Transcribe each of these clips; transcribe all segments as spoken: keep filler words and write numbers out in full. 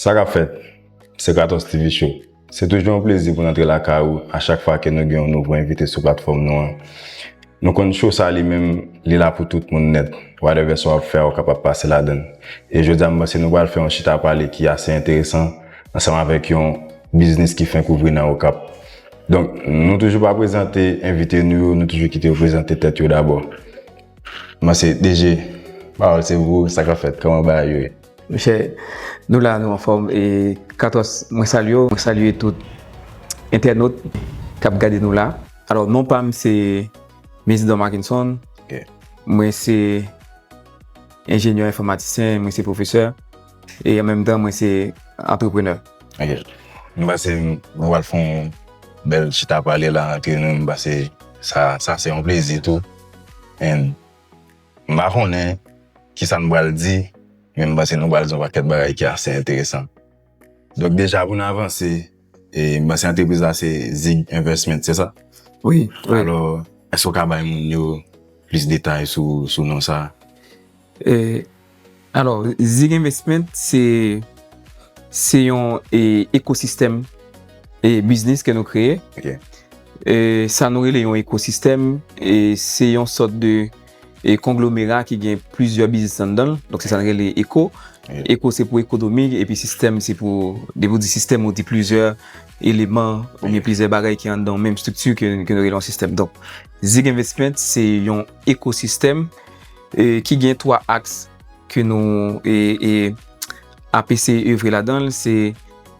Sa k ap fèt? Se Kratos T V Show. Se toujou yon plezi pou n antre lakay ou a chak fwa ke nou gen yon nouvo envite sou platfòm nou an. Nou konn show sa li menm, li la pou tout moun nèt. Whatever sa w ap fè a, ou kapab pase ladan l. E jodi a, m panse nou pral fè yon chita pale ki ase enteresan ansanm avèk yon biznis ki fenk ouvri nan Okap. Donk, nou toujou pa prezante envite nou yo, nou toujou kite yo prezante tèt yo dabò. M panse, D J, pawòl se pou ou, sa k ap fèt, kòman bagay yo ye? Monchè, nou la, nou anfòm. E Katòs, mwen salye w, mwen salye tout entènot k ap gade nou la. Alò, non pa m se Mezidan Markinson. Mwen se enjenyè enfòmatisyen, mwen se pwofesè. E an menm tan, mwen se antreprenè. M panse nou pral fè yon bèl chita pale la antre nou. M panse sa, sa se yon plezi tou. And m pa konnen kisa n pral di, men m panse nou pral di yon pakèt bagay ki ase enteresan. Donk deja pou n avanse, e, m panse antrepriz la se Zig Investment, se sa? Wi, wi. Alò, èske w ka bay moun yo plis detay sou, sou non sa? E, alò, Zig Investment se, se yon e, ekosistèm e biznis ke nou kreye. E, sa nou rele yon ekosistèm, e, se yon sòt de e konglomera ki gen plizyè biznis anndan l. Donk se sa n rele eko. Eko se pou ekonomi, epi sistèm se pou, depi w di sistèm, ou di plizyè eleman oubyen plizyè bagay ki anndan yon menm estrikti ke, ke nou rele yon sistèm. Donk, Zig Investment se yon ekosistèm e, ki gen twa aks ke nou e, e, ap eseye evre ladan l, se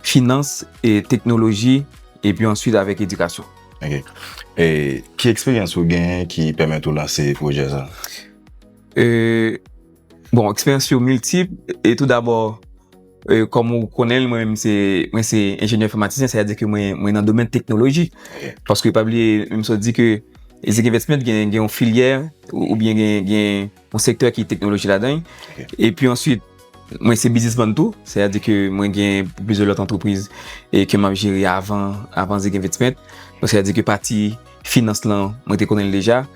finans, e, teknoloji, epi answit avèk edikasyon. Ok. E ki eksperyans ou genyen ki pèmèt ou lanse pwojè sa? E, bon, eksperyans yo miltip. E tou dabò, e, kòm ou konnen l, mwen menm se, mwen se enjenyè enfòmatisyen, sa vle di ke mwen, mwen nan domèn teknoloji. Paske pa bliye, menm sa w di ke Zig Investment gen, gen yon filyè ou, oubyen gen, gen yon sektè ki teknoloji ladan l. Epi answit, mwen se biznismann tou, sètadi ke mwen gen plizyè lòt antrepriz e ke m ap jere avan, avan Zig Investment. Donk sètadi ke pati finans lan, mwen te konnen l deja.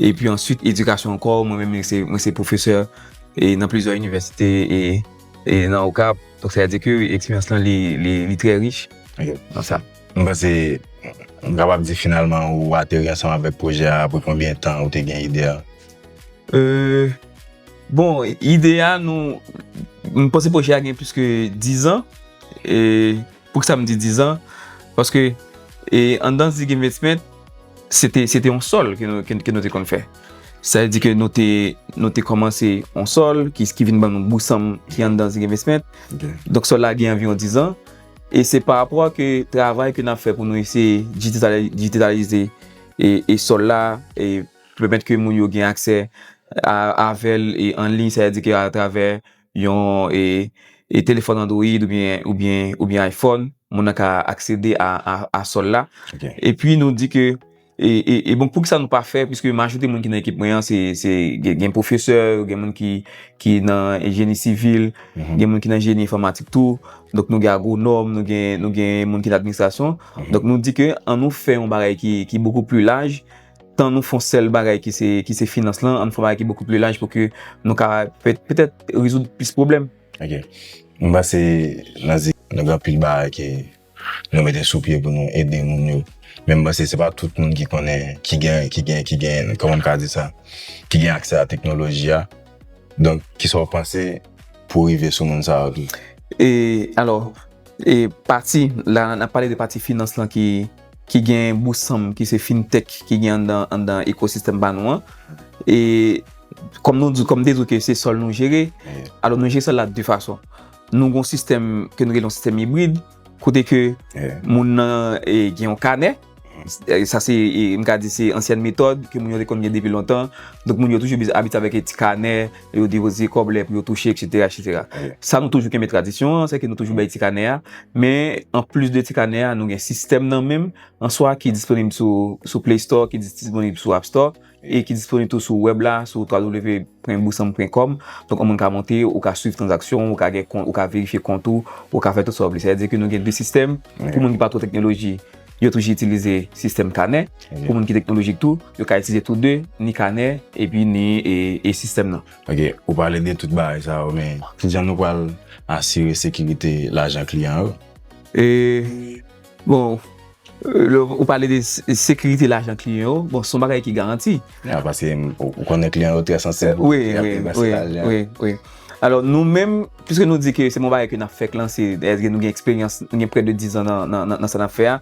Epi answit, edikasyon ankò, mwen menm mwen se, mwen se pwofesè e nan plizyè inivèsite e, e nan Okap. Donk sètadi ke eksperyans lan li, li, li trè rich nan sa. M panse m kapab di finalman ou ateri ansanm avèk pwojè a apre konbyen tan ou te gen ide a? Euh, bon, ide a nou, m panse pwojè a gen plis ke dizan. E poukisa m di dizan? Paske e, anndan Zig Investment, se te, se te yon sòl ke nou, ke, ke nou te konn fè. Sa vle di ke nou te, nou te kòmanse yon sòl ki, ki vin ban nou bout sanm ki anndan Zig Investment. Donk sòl la gen anviwon dizan. E se pa rapò ke travay ke n ap fè pou nou eseye dijitali-, dijitalize e, e sòl la, e pèmèt ke moun yo gen aksè a, avè l e an liy, sa vle di ke atravè yon e, e telefòn Android oubyen, oubyen, oubyen iPhone, moun nan ka aksede a, a, a sòl la. Epi nou di ke e, e, e bon, poukisa nou pa fè, piske majorite moun ki nan ekip mwen an, se, se gen, gen pwofesè, gen moun ki, ki nan jeni sivil, gen moun ki nan jeni enfòmatik tou. Donk nou gen agwonòm, nou gen, nou gen moun ki nan administrasyon. Donk nou di ke ann nou fè yon bagay ki, ki bokou pli laj, tan nou fè yon sèl bagay ki se, ki se finans lan, ann fè yon bagay ki bokou pli laj pou ke nou ka pèt, petèt rezoud plis pwoblèm. Ok. M panse nan Zig, nou gen anpil bagay ke nou mete sou pye pou nou ede moun yo. Men m panse se pa tout moun ki konnen, ki gen, ki gen, ki gen, kòman m ka di sa, ki gen aksè a teknoloji a. Donk, kisa w panse pou rive sou moun sa yo tou? E, alò, e pati, la, n ap pale de pati finans lan ki, ki gen bout sanm, ki se fintech, ki gen anndan, anndan ekosistèm pa nou an. E kòm nou di, kòm m te di w ke se sòl nou jere, alò nou jere sòl la de fason. Nou gen yon sistèm ke nou rele yon sistèm ibrid, kote ke moun nan e, gen yon kanè. E, sa se, e, m ka di se ansyèn metòd ke moun yo te konn gen depi lontan. Donk moun yo toujou biz-, abitye avèk e, ti kanè, yo depoze kòb lè pou yo touche, etsetera, etsetera. Sa nou toujou kenbe tradisyon an, se ke nou toujou bay ti kanè a. Men, anplis de ti kanè a, nou gen sistèm nan menm, an swa ki disponib sou, sou Play Store, ki disponib sou App Store, e ki disponib tou sou wèb la, sou www pwen bousanm pwen kòm. Donk, yon moun ka monte, ou ka swiv tranzaksyon, ou ka gen kont, ou ka verifye kont ou, ou ka fè tout sa w vle. Sa vle di ke nou gen de sistèm pou moun ki pa twò teknoloji. yo toujou itilize sistèm kanè. Pou moun ki teknolojik tou, yo ka itilize tou de, ni kanè, epi ni e, e sistèm nan. Ok, ou pale de tout bagay sa yo, men kijan nou pral asire sekirite lajan kliyan yo? E, bon, lè ou pale de sekirite lajan kliyan yo, bon, se yon bagay ki garanti. Ya, paske ou konnen kliyan yo trè sansib. Wi, wi, wi, wi. Alò, nou menm, piske nou di ke se yon bagay ke n ap fèk lan, se, èske nou gen eksperyans, nou gen prè de diz an nan, nan, nan, nan sa n ap fè a,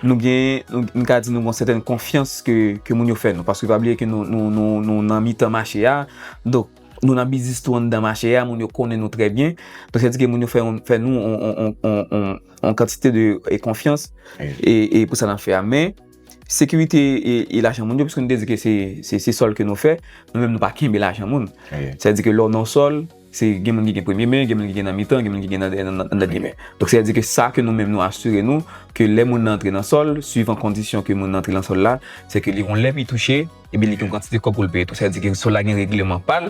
nou gen, nou, nou ka di nou gen yon sètèn konfyans ke, ke moun yo fè nou. Paske pa bliye ke nou, nou, nou, nou nan mitan mache a, donk, nou nan biznis tou anndan mache a, moun yo konnen nou trè byen. Donk, sa vle di ke moun yo fè, fè nou yon, yon, yon, yon, yon kantite de e, konfyans e, e pou sa n ap fè a. Men, sekirite e, e lajan moun yo, piske nou te di ke se, se, se sòl ke nou fè, nou menm nou pa kenbe lajan moun. Sa vle di ke lè w nan sòl, se gen moun ki gen premye men, gen moun ki gen nan mitan, gen moun ki gen nan, nan, nan, nan dènye men. Donk, sa vle di ke sa ke nou menm nou asire nou, ke lè moun nan antre nan sòl, suivan kondisyon ke moun nan antre nan sòl la, se ke li gon lè pou li touche, epi li gen yon kantite kòb pou l peye tou. Sa vle di ke sòl la gen regleman pa l,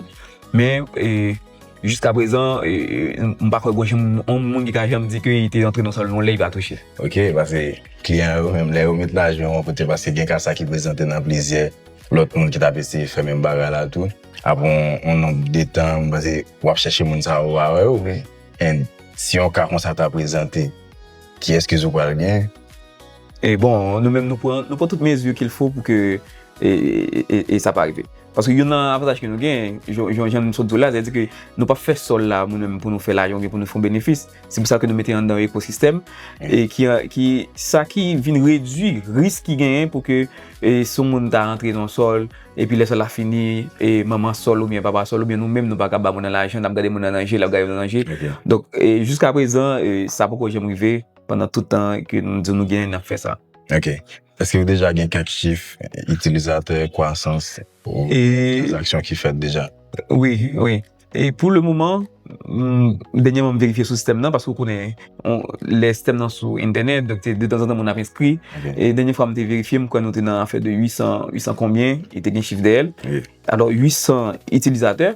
men e, jiska prezan, e, m pa kwè gon janm yon moun ki ka janm di ke li te antre nan sòl yon lè li pa touche. Ok, paske kliyan yo menm lè yo met lajan yo yon kote, paske gen ka sa ki prezante nan plizyè lòt moun ki t ap eseye fè menm bagay la tou. Apre yon, yon nonb de tan, m panse w ap chèche moun sa yo, ou pa wè yo. And si yon ka konsa ta prezante, ki eskiz ou pral gen? E bon, nou menm nou pran, nou pran tout mezi qu'il faut pou ke e, e, e, e sa pa rive. Paske youn nan avantaj ke nou gen, jan, jan, jan m sot di w la, se di ke nou p ap fè sòl la, moun menm pou nou fè lajan oubyen pou nou fè yon benefis. Se pou sa ke nou mete anndan yon ekosistèm e ki, ki, sa ki vin redui risk ki genyen pou ke e, si yon moun ta rantre nan sòl, epi lè sòl la fini, e manman sòl oubyen papa sòl, oubyen nou menm nou pa ka ba moun nan lajan, n ap gade moun nan nan je, l ap gade nou nan je. Donk, e, jiska prezan, e, sa poko janm rive pandan tout tan ke nou di nou genyen n ap fè sa. Ok. Èske w deja gen kèk chif itilizatè, kwasans, ou tranzaksyon ki fèt deja? Wi, wi. E pou le moman, m, dènyèman m verifye sou sistèm nan, paske w konnen, lè sistèm nan sou entènèt, donk de tanzantan moun ap enskri. E dènye fwa m te verifye, m kwè nou te nan afè de uit san, uit san konbyen, e te gen chif dèyè l. Alò, uit san itilizatè,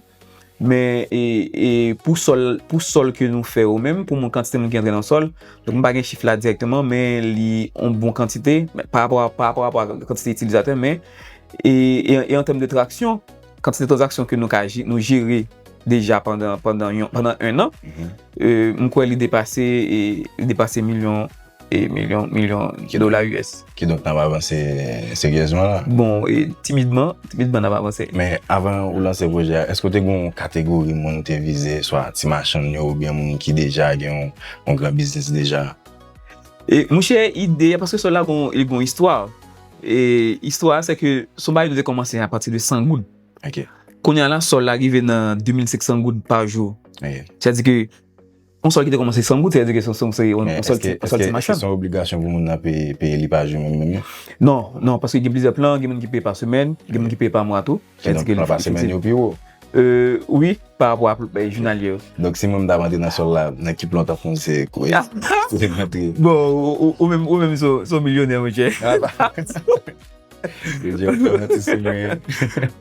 men e, e pou sòl, pou sòl ke nou fè yo menm, pou moun, kantite moun ki antre nan sòl, donk m pa gen chif la dirèkteman, men li yon bon kantite, men pa rapò a, pa rapò a kantite itilizatè, men e, e, e an tèm de traksyon, kantite tranzaksyon ke nou ka, nou jere deja pandan, pandan yon, pandan en an, e, m kwè li depase, e, li depase milyon, e, milyon, milyon dola U S. Kidonk n ap avanse seryezman la. Bon, e, timidman, timidman n ap avanse. Men avan ou lanse pwojè a, èske w te gen yon kategori moun ou te vize, swa ti machann yo oubyen moun ki deja gen yon, yon gran biznis deja? E, monchè, ide a, paske sòl la gon, li gon istwa. E istwa a, se ke se yon bagay nou te kòmanse apati de san goud. Kounye a la, sòl la rive nan de mil senk san goud pa jou. Sa vle di ke yon sòl ki te kòmanse san goud, sa vle di ke se yon, se yon, se yon sòl ti, yon sòl ti machann. Èske se yon obligasyon pou moun nan peye, peye li pa jou menm, menm? Non, non, paske gen plizyè plan, gen moun ki peye pa semèn, gen moun ki peye pa mwa tou. Sa vle di ke li fleksib. Plan pa semèn yo pi wo? Wi, pa rapò a jounalye yo. Donk, si mwen m ta antre nan sòl la, nan ki plan w t ap fè m se kote m antre? Bon, ou, ou menm, ou menm se yon milyonè, monchè.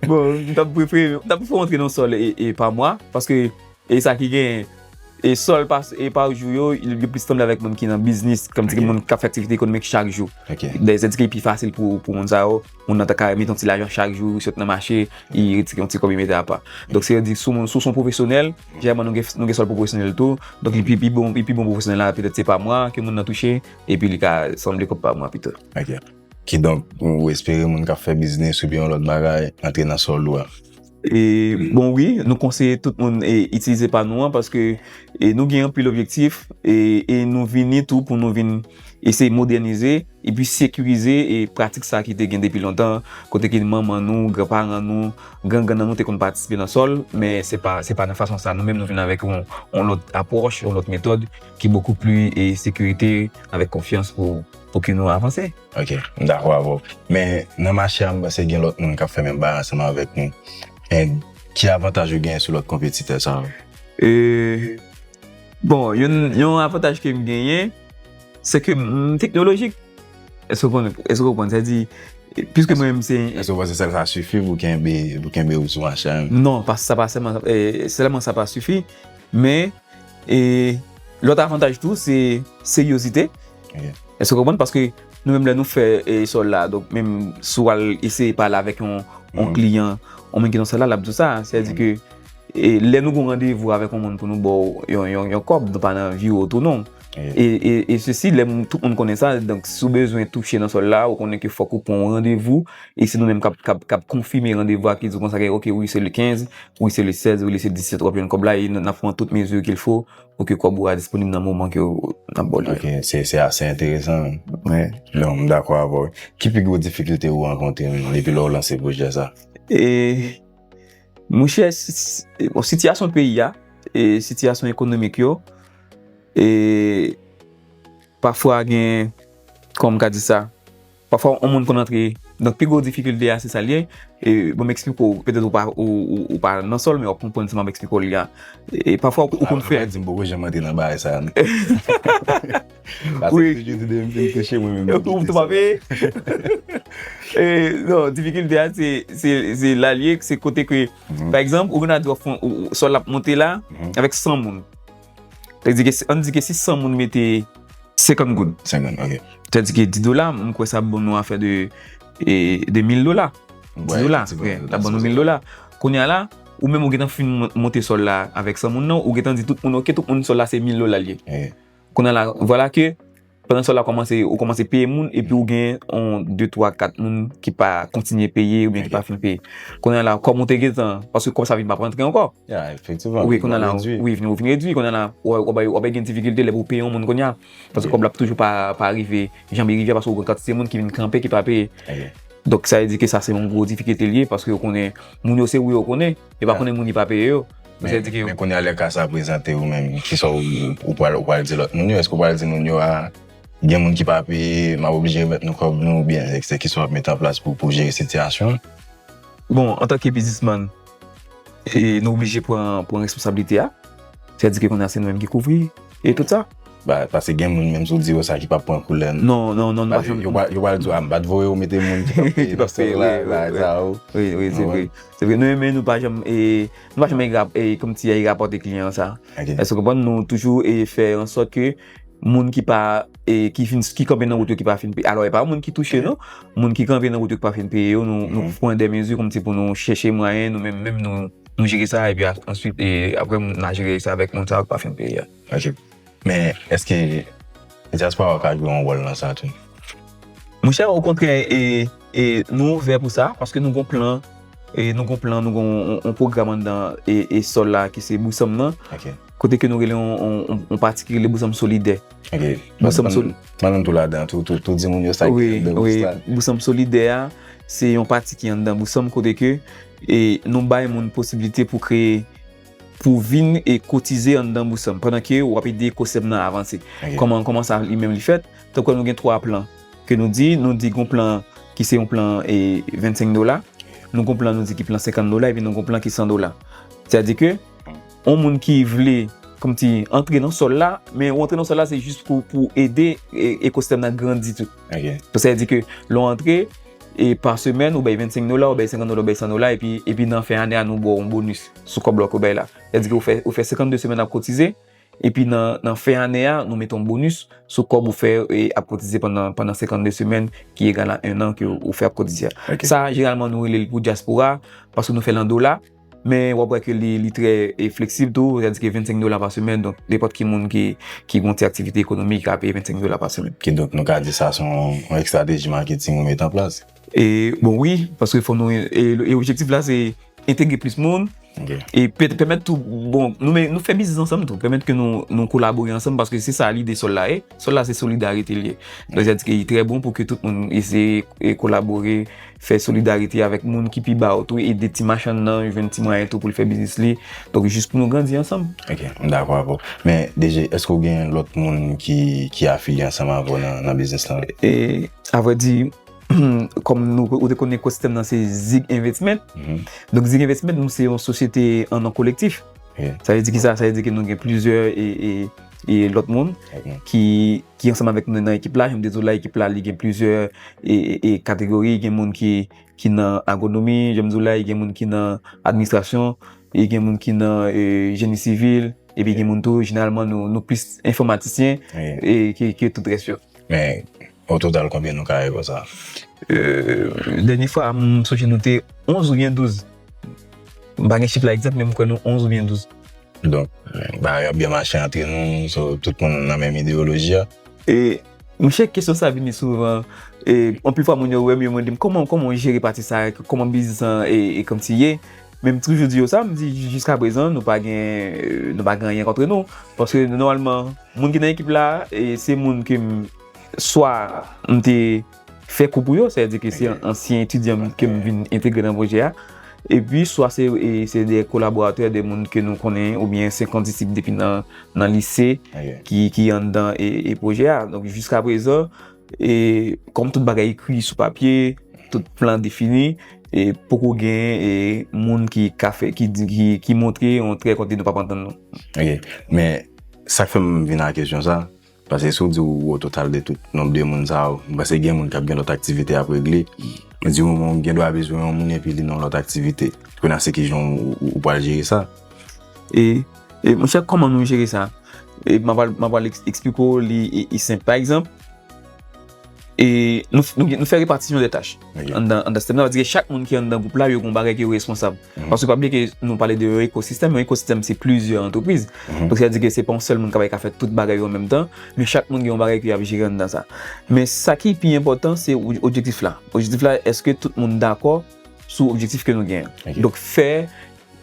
Bon, m t ap prefere, m t ap prefere antre nan sòl e, e pa mwa, paske e sa ki gen, e sòl pa, e pa jou yo, yo plis sanble avèk moun ki nan biznis, kòmsi ki moun k ap fè aktivite ekonomik chak jou. Sa vle di ke li pi fasil pou, pou moun sa yo, moun nan ta ka mete yon ti lajan chak jou, sot nan mache, li retire yon ti kòb, li mete apa. Donk, se di, si w se yon pwofesyonèl, jeneralman, nou gen, nou gen sòl pou pwofesyonèl tou. Donk, li pi, pi bon, li pi bon pwofesyonèl la, petèt se pa mwa ke moun nan touche, epi li ka sanble kòb pa mwa pito. Ok. Kidonk, ou espere moun k ap fè biznis oubyen yon lòt bagay antre nan sòl ou a? E, bon, wi, nou konseye tout moun e, itilize pa nou an, paske e, nou gen anpil objektif e, e nou vini tou pou nou vin eseye modènize epi sekirize e pratik sa ki te gen depi lontan, kote ke manman nou, granparan nou, gran grann nou te konn patisipe nan sòl, men se pa, se pa nan fason sa. Nou menm nou vin avèk yon, yon lòt apwòch, yon lòt metòd ki bokou pli e sekirite, avèk konfyans pou, pou ke nou avanse. Ok, m dakò avè w. Men nan mache a, m panse gen lòt moun k ap fè menm bagay ansanm avèk nou. And ki avantaj ou genyen sou lòt konpetitè sa yo? E, bon, yon, yon avantaj ke m genyen, se ke m teknolojik. Èske w konprann? Èske w konprann? Sa di, piske mwen menm se. Èske w panse sèl sa sifi pou kenbe, pou kenbe w sou mache a? Non, pa, sa pa sèlman, e, sèlman sa pa sifi, men, e, lòt avantaj tou, se seryozite. Èske w konprann? Paske nou menm lè nou fè e, sòl la, donk menm si w al eseye pale avèk yon, yon kliyan, yon moun ki nan sòl la, l ap di w sa. Sètadi ke e, lè nou gen yon randevou avèk yon moun pou nou ba w yon, yon, yon kòb, nou pa nan vire w tou non. E, e, e sesi, lè moun, tout moun konnen sa, donk si w bezwen touche nan sòl la, ou konnen ke fòk ou pran yon randevou, e se nou menm k ap, k ap, k ap konfime randevou a, ki di w konsa ke, ok, wi, se le kenz, wi, se le sèz, wi, se le disèt, w ap jwenn kòb la, e n ap pran tout mezi qu'il faut pou ke kòb ou a disponib nan moman ke w, n ap ba w li a. Ok, se, se ase enteresan, men. Non, m dakò avè w. Ki pi gwo difikilte ou rankontre menm depi lè w lanse pwojè sa? E, monchè, si, si, bon, sitiyasyon peyi a, e sitiyasyon ekonomik yo, e pafwa gen, kòman m ka di sa? Pafwa, yon moun konn antre, donk, pi gwo difikilte a, se sa l ye. E, bon, m eksplike w, petèt ou pa, ou, ou, ou pa nan sòl, men w ap konprann sa m ap eksplike w li a. E pafwa, ou konn fè. Di m poko janm antre nan bagay sa a, non. Paske toujou di depi m fin touche, mwen menm m tou pa peye. E, non, difikilte a, se, se, se la l ye, se kote ke, pa egzanp, ou gen a di w ap fè, sòl la ap monte la, avèk san moun. Sètadi ke, ann di ke si san moun mete senkant goud. Senkant, ok. Sètadi ke dis dola, m kwè sa ap ban nou afè de, e, de mil dola. Dis dola, l ap ban nou mil dola. Kounye a la, ou menm ou gentan fin mon-, monte sòl la avèk san moun nan, ou gentan di tout moun, ok, tout moun sòl la se mil dola l ye. Kounye a la, vwala ke, pandan sòl la kòmanse, ou kòmanse peye moun, epi ou gen yon de, twa, kat moun ki pa kontinye peye oubyen ki pa fin peye. Kounye a la, kòm ou te gentan, paske kòb sa vin p ap rantre ankò. Ya, efektivman. Wi, kounye a la, wi, vin, vin redui, kounye a la, w, w, w, w ap gen difikilte lè pou w peye yon moun kounye a. Paske kòb la ap toujou pa, pa rive, janbe rive, paske w gen kantite moun ki vin kanpe, ki pa peye. Donk, sa vle di ke sa se yon gwo difikilte l ye, paske w konnen, moun yo se ou yo konnen, yo pa konnen moun ki pa peye yo. Men, men kounye a lè ka sa prezante ou menm, kisa w, ou pral, ou pral di lòt moun yo? Èske w pral di moun yo, a, gen moun ki pa peye, m ap oblije remèt nou kòb nou, oubyen se, se kisa w ap mete an plas pou, pou jere sitiyasyon an? Bon, antanke biznismann, e, nou oblije pran, pran responsablite a. Sètadi ke kounye a se nou menm ki kouvri e tout sa. Ba, paske gen moun menm si w di yo sa ki p ap pran koulè. Non, non, non, nou pa janm. Yo pral, yo pral di w, a, m pa t voye w mete moun ki p ap peye nan sòl la, bagay sa yo. Wi, wi, se vre. Se vre, nou menm, nou pa janm, e, nou pa janm e, kòmsi e rapòte kliyan sa. Èske w konprann? Nou toujou e fè an sòt ke moun ki pa, e, ki fin, ki kanpe nan wout yo ki pa fin peye. Alò, e pa moun ki touche, non. Moun ki kanpe nan wout yo ki pa fin peye yo, nou, nou pran de mezi kòmsi pou nou chèche mwayen, nou menm, menm nou, nou jere sa, epi a, answit, e, apre, n a jere sa avèk moun sa yo ki pa fin peye a. Ok. Men, èske dyaspora ka jwe yon wòl nan sa tou? Monchè, okontrè, e, e, nou ouvè pou sa, paske nou gon plan, e, nou gon plan, nou gon yon, yon pwogram anndan, e, e sòl la, ki se Bousanm nan. Ok. Kote ke nou rele yon, yon, yon, yon pati ki rele Bousanm Solidè. Ok. Bousanm Solidè. Ban nou tou ladan, tou, tou, tou di moun yo sa ki anndan Bousanm. Wi, wi. Bousanm Solidè a, se yon pati ki anndan Bousanm, kote ke, e, nou bay moun posiblite pou kreye pou vin e kotize anndan Bousanm, pandan ke w ap ede ekosistèm nan avanse. Ok. Kòman, kòman sa li menm li fèt? Tankou nou gen twa plan ke nou di, nou di gon plan ki se yon plan, e, vennsenk dola, nou gon plan nou di ki plan senkant dola, epi nou gon plan ki san dola. Sètadi ke, yon moun ki vle, kòmsi, antre nan sòl la, men ou antre nan sòl la, se jis pou, pou ede, e, ekosistèm nan grandi tou. Ok. Sètadi ke, lè w antre, e pa semèn, ou bay vennsenk dola, ou bay senkant dola, ou bay san dola, epi, epi nan fen ane a, nou ba w yon bonis sou kòb la ke w bay la. Sètadi ke ou fè, ou fè senkannde semèn ap kotize, epi nan, nan fen ane a, nou mete yon bonis sou kòb ou fè, e, ap kotize pandan, pandan senkannde semèn, ki egal a en an ke ou fè ap kotize a. Ok. Sa, jeneralman, nou rele l pou dyaspora, paske nou fè l an dola, men w ap wè ke li, li trè, e, fleksib tou, sètadi ke vennsenk dola pa semèn, donk nenpòt ki moun ki, ki gon ti aktivite ekonomik ka peye vennsenk dola pa semèn. Kidonk, nou ka di sa se yon, yon estrateji maketing ou met an plas. E, bon, wi, paske fò nou, e, e objektif la, se entegre plis moun, e pè-, pèmèt tou, bon, nou, men, nou fè biznis ansanm tou, pèmèt ke nou, nou kolabore ansanm, paske se sa lide sòl la ye. Sòl la, se solidarite li ye. Donk, sètadi ke li trè bon pou ke tout moun eseye, e, kolabore, fè solidarite avèk moun ki pi ba yo tou, ede ti machann nan jwenn ti mwayen tou pou l fè biznis li. Donk, jis pou nou grandi ansanm. Ok, m dakò avè w. Men, D J, èske w gen lòt moun ki, ki afilye ansanm avè w nan, nan biznis lan? E, avrèdi, kòm nou, ou te konnen ekosistèm nan se Zig Investment. Donk, Zig Investment, nou se yon sosyete an non kolektif. Sa vle di ki sa? Sa vle di ke nou gen plizyè e, e, e lòt moun ki, ki ansanm avèk nou nan ekip la. Jan m te di w la, ekip la, li gen plizyè e, e, e kategori. Gen moun ki, ki nan agwonomi, jan m di w la, gen moun ki nan administrasyon, e gen moun ki nan, e, jeni sivil, epi gen moun tou, jeneralman, nou, nou plis enfòmatisyen e, ke, ke tout rès yo. Men, O total, konbyen nou ka ye konsa? Euh, dènye fwa, m sonje nou te onz oubyen douz. M pa gen chif la egzak, men m kwè nou onz oubyen douz. Donk, bagay yo ap byen mache antre nou, so, tout moun nan menm ideyoloji a. E, monchè, kesyon sa vini souvan. E, anpil fwa, moun yo wè m, yo mande m, kòman, kòman w jere pati sa, kòman biznis lan, e, e kòmsi ye. Men m toujou di yo sa, m di, jiskaprezan, nou pa gen, nou pa gen anyen kont nou. Paske, nòmalman, moun ki nan ekip la, e, se moun ke m, swa m te fè kou pou yo, sa vle di ke se ansyen etidyan ke m vin entegre nan pwojè a. Epi, swa se, e, se de kolaboratè, de moun ke nou konnen, oubyen se kondisip depi nan, nan lise ki, ki anndan e, e pwojè a. Donk, jiskaprezan, e, kòm tout bagay ekri sou papye, tout plan defini, e poko gen, e, moun ki ka fè, ki di, ki, ki montre yon trè kote nou p ap antann nou. Ok. Men, sa k fè m vin a kesyon sa, paske si w di w o total de tout nonb de moun sa yo, m panse gen moun k ap gen lòt aktivite ap regle. Di moman w gen dwa bezwen yon moun epi li nan lòt aktivite. Kounye a se kijan w, w, w pral jere sa? E, e monchè, kòman nou jere sa? E m ap pral, m ap pral eks-, eksplike w li, e, e senp. Pa egzanp, e nou, nou, nou fè repatisyon de tach anndan, anndan sistèm nan. Sa vle di ke chak moun ki anndan gwoup la, yo gen yon bagay ke yo responsab. Paske pa bliye ke nou pale de yon ekosistèm, yon ekosistèm se plizyè antrepriz. Donk, sa vle di ke se pa yon sèl moun k ap ka fè tout bagay yo an menm tan, men chak moun gen yon bagay ke y ap jere anndan sa. Men sa ki pi enpòtan, se ob-, objektif la. Objektif la, èske tout moun dakò sou objektif ke nou genyen? Donk, fè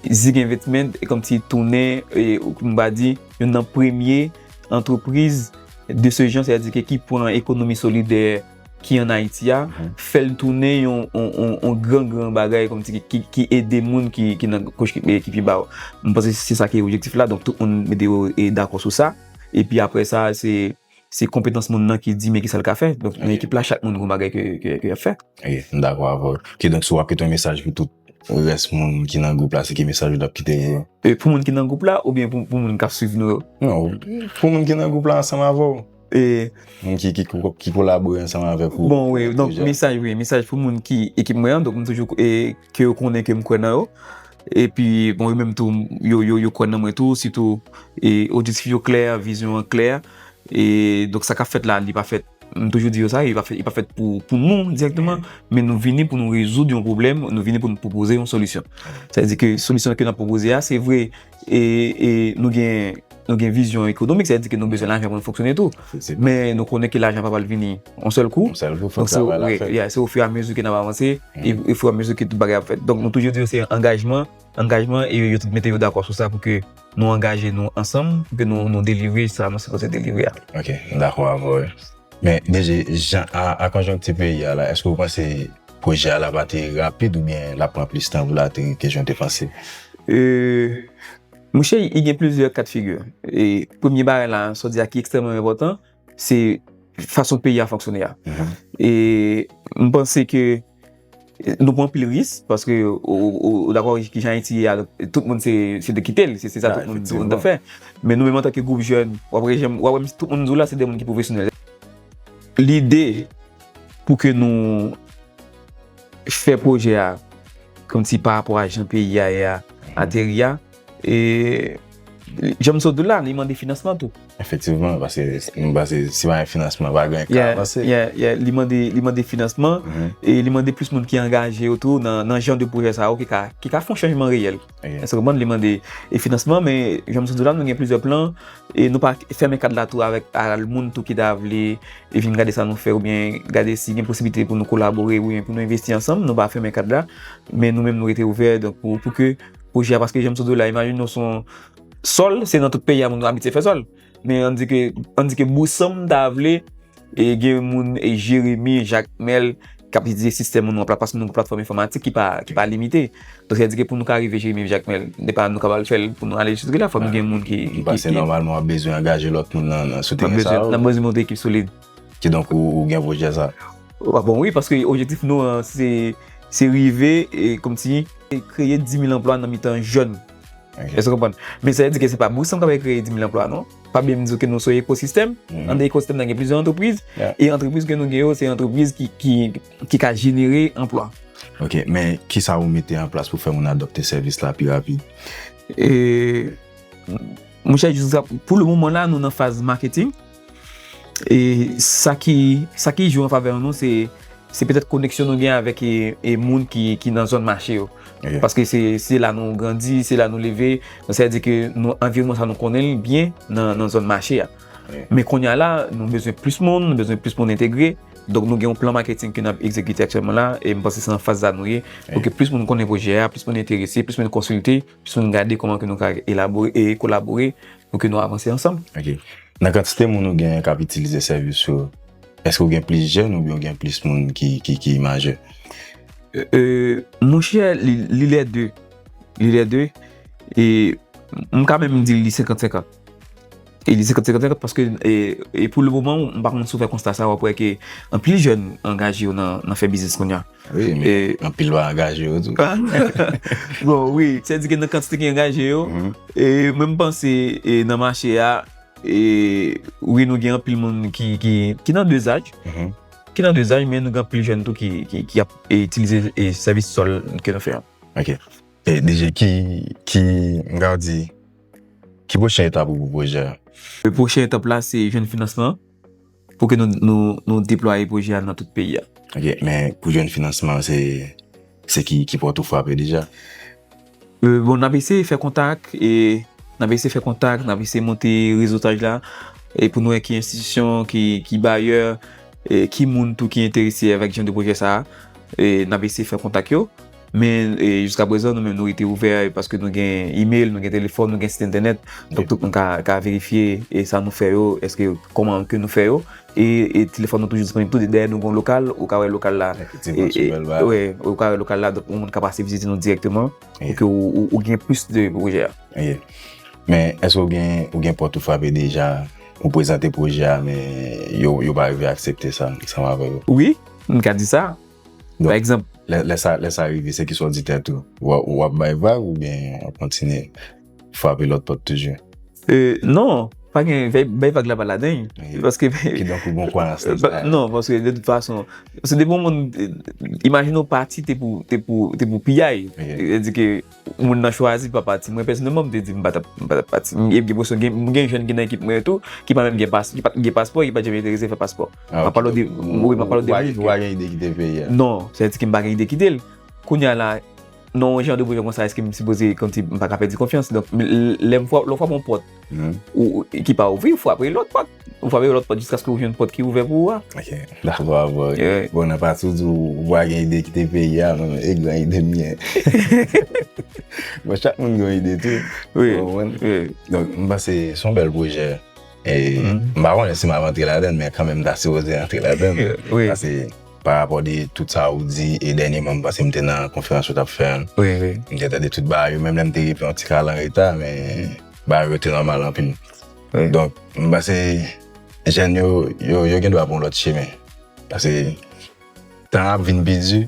Zig Investment, e kòmsi tounen, e, m va di, youn nan premye antrepriz de ce genre, sa vle di ke ki pran ekonomi solidè ki ann Ayiti a, fè l tounen yon, yon, yon, yon gran, gran bagay kòmsi ki, ki, ki ede moun ki, ki nan kouch ki, ki pi ba yo. M panse se sa ki objektif la, donk tout moun mete yo, e, dakò sou sa. Epi apre sa, se, se konpetans moun nan ki di men kisa l ka fè. Donk, nan ekip la, chak moun gen yon bagay ke, ke, ke y ap fè. Ok, m dakò avè w. Kidonk, si w ap kite yon mesaj pou tout rès moun ki nan gwoup la, se ki mesaj ou t ap kite yo? E, pou moun ki nan gwoup la, oubyen pou, pou moun k ap swiv nou yo? Non, pou moun ki nan gwoup la ansanm avè w. E, moun ki, ki, ki kolabore ansanm avèk ou. Bon, wi, donk, mesaj, wi, mesaj pou moun ki ekip mwen an, donk, m toujou, e, ke yo konnen ke m kwè nan yo. Epi, bon, yo menm tou, yo, yo, yo kwè nan mwen tou, sitou, e, objektif yo klè, vizyon an klè. E, donk, sa k ap fèt la, li pa fèt, m toujou di yo sa, li pa fèt, li pa fèt pou, pou nou dirèkteman, men nou vini pou nou rezoud yon pwoblèm, nou vini pou nou pwopoze yon solisyon. Sa vle di ke solisyon ke n ap pwopoze a, se vre, e, e nou gen, nou gen vizyon ekonomik, sa vle di ke nou bezwen lajan pou nou fonksyone tou. Men nou konnen ke lajan pa pral vini yon sèl kou. Yon sèl kou, fòk travay la fèt. Donk, se, wi, yeah, se ofiramizi ke n ap avanse, e, e ofiramizi ke tout bagay ap fèt. Donk, nou toujou di yo se angajman, angajman, e yo tout mete yo dakò sou sa pou ke nou angaje nou ansanm, pou ke nou, nou delivre sa nou sipoze delivre a. Ok, m dakò avè w. Men, D J, jan a, a konjonkti peyi a la, èske w panse pwojè a la pa te rapid oubyen l ap pran plis tan pou l ateri ke jan w te panse? E, monchè, i gen plizyè ka de figi. E premye bagay la, sa w di a ki ekstrèmman enpòtan, se fason peyi a fonksyone a. E m panse ke nou pran anpil risk, paske ou, ou, ou dakò ki jan Ayiti ye a, tout moun se, se de kite l, se, se sa tout moun, tout moun t ap fè. Men nou menm antanke gwoup jèn, w ap wè, w ap wè tout moun di w la, se de moun ki pwofesyonèl. Lide pou ke nou fè pwojè a, kòmsi pa rapò a jan peyi a ye a, ateri a, e, jan m sot di w la, li mande finansman tou. Efektivman, paske, paske si pa gen finansman, pa gen ka avanse. Yeah, yeah, li mande, li mande finansman, e li mande plis moun ki angaje yo tou nan, nan jan de pwojè sa yo ki ka, ki ka fè yon chanjman reyèl. Èske w konprann? Li mande, e, finansman, men jan m sot di w la, nou gen plizyè plan, e nou pa fèmen kad la tou avèk, a, moun tou ki ta vle, e vin gade sa nou fè, oubyen gade si gen posiblite pou nou kolabore, oubyen pou nou envesti ansanm, nou pa fèmen kad la, men nou menm nou rete ouvè, donk, pou, pou ke pwojè a, paske jan m sot di w la, imajine w se yon sòl, se nan tout peyi a moun abitye fè sòl. Men ann di ke, ann di ke bousanm ta vle, e gen moun, e Jeremi, Jakmèl, k ap itilize sistèm nou an plat, paske nou gen platfòm enfòmatik ki pa, ki pa limite. Donk, sa vle di ke pou nou ka rive Jeremi, Jakmèl, se pa nou k ap al fè l pou nou ale jis la, fòk nou gen moun ki, ki, ki, ki. Paske nòmalman, w ap bezwen angaje lòt moun nan, nan sou teren sa yo. N ap bezwen monte ekip solid. Kidonk, ou, ou gen pwojè sa? Bon, wi, paske objektif nou an, se, se rive, e, kòmsi, kreye dis mil anplwa nan mitan jèn. Èske w konprann? Men sa vle di ke se pa bousanm k ap kreye dis mil anplwa, non. Pa bliye m di w ke nou se yon ekosistèm. Anndan ekosistèm nan gen plizyè antrepriz. E antrepriz ke nou gen yo, se antrepriz ki, ki, ki ka jenere anplwa. Ok, men kisa ou mete an plas pou fè moun adopte sèvis la pi rapid? E, monchè, jiska, pou le moman la, nou nan faz maketing. E sa ki, sa ki jwe an favè nou, se, se petèt koneksyon nou gen avèk e, e moun ki, ki nan zòn mache yo. Paske se, se la nou grandi, se la nou leve. Donk, sa vle di ke nou, anviwònman sa nou konnen l byen nan, nan zòn mache a. Men kounye a la, nou bezwen plis moun, nou bezwen plis moun entegre. Donk, nou gen yon plan maketing ke n ap egzekite aktyèlman la, e m panse se nan faz sa nou ye, pou ke plis moun konnen pwojè a, plis moun enterese, plis moun konsilte, plis moun gade kòman ke nou ka elabore e kolabore pou ke nou avanse ansanm. Ok. Nan kantite moun ou gen k ap itilize sèvis yo, èske ou gen plis jèn oubyen ou gen plis moun ki, ki, ki majè? Euh, monchè, li, li lè de. Li lè de. E m ka menm di li senkant senkant. E li senkant senkant paske, e, e pou le moman, m pa konn si w fè konsta sa, w ap wè ke anpil jèn angaje yo nan, nan fè biznis kounye a. Wi, men anpil pa angaje yo tou. Bon, wi, sa vle di ke nan kantite ki angaje yo, e, mwen m panse, e, nan mache a, e, wi, nou gen anpil moun ki, ki, ki nan de zaj, ki nan de zaj, men nou gen anpil jèn tou ki, ki, ki ap, e, itilize, e, sèvis sòl ke nou fè an. Ok. E, D J, ki, ki, m ka di, ki pwochen etap ou pou pwojè a? Le pwochen etap la, se jwenn finansman pou ke nou, nou, nou deplwaye pwojè a nan tout peyi a. Ok, men pou jwenn finansman, se, se ki, ki pòt ou frape deja? Euh, bon, n ap eseye fè kontak, e n ap eseye fè kontak, n ap eseye monte rezotaj la, e pou nou wè ki enstitisyon, ki, ki bayè, e ki moun tou ki enterese avèk jan de pwojè sa a. E n ap eseye fè kontak yo. Men, e, jiskaprezan, nou menm, nou rete ouvè, e, paske nou gen email, nou gen telefòn, nou gen sit entènèt. Donk, tout moun ka, ka verifye, e, sa nou fè yo, èske, kòman ke nou fè yo. E, e telefòn nou toujou disponib tou. Dayè, nou gen yon lokal, ou ka wè lokal la. Efektivman, e, sou e, bèl ba. Wi, ou ka wè lokal la, donk, yon moun ka pase vizite nou dirèkteman, pou ke ou, ou, ou gen plis de pwojè a. Ok. Men, èske ou gen, ou gen pòt ou frape deja, ou prezante pwojè a, men yo, yo pa rive aksepte sa, ansanm avè yo? Wi, m ka di sa. Donk, pa egzanp, lè, lè sa, lè sa rive, se ki sa w di tèt ou? W ap, w ap bay vag oubyen w ap kontinye frape lòt pòt toujou? Euh, non, pa gen, bay, bay vag la pa ladan l. Paske kidonk ou gon kwayans nan sa. Non, paske de tout fason, se depi yon moun, euh, imajine w pati te pou, te pou, te pou piyay. Sa vle di ke moun nan chwazi pa pati. Mwen, pèsonèlman, m te di m pa t ap, m pa t ap pati. M gen enpresyon gen, m gen jèn ki nan ekip mwen tou, ki pa menm gen pas, ki pa t gen paspò, ki pa t janm enterese fè paspò. M ap pale w de, wi, m ap pale w de moun ki, ou pa gen ide kite peyi a? Non, sa vle di ke m pa gen ide kite l. Kounye a la, nan yon jan de pwojè konsa, èske m sipoze, kòmsi m pa ka pèdi konfyans? Donk, m, lè m fwa-, lè w frape yon pòt, ou, ou, ki pa ouvri, ou frape lòt pòt. Ou frape lòt pòt jiskaske ou jwenn pòt ki ouvè pou ou a. Ok, dakò avè w. Bon, nan pati w di w, ou pa gen ide kite peyi a, mwen menm, e gran ide m gen. Bon, chak moun gen yon ide tou. Wi, ou konprann? Donk, m panse se yon bèl pwojè. E m pa konnen si m ap antre ladan l, men kanmenm m ta sipoze antre ladan l. Wi. Paske pa rapò de tout sa ou di, e dènyèman, m panse m te nan konferans ou t ap fè an. Wi, wi. M te tande tout bagay yo, menm lè m te rive yon ti kal an reta, men bagay yo te nòmal anpil. Wi. Donk, m panse jèn yo, yo, yo gen dwa pran yon lòt chemen. Paske tan ap vin pi di,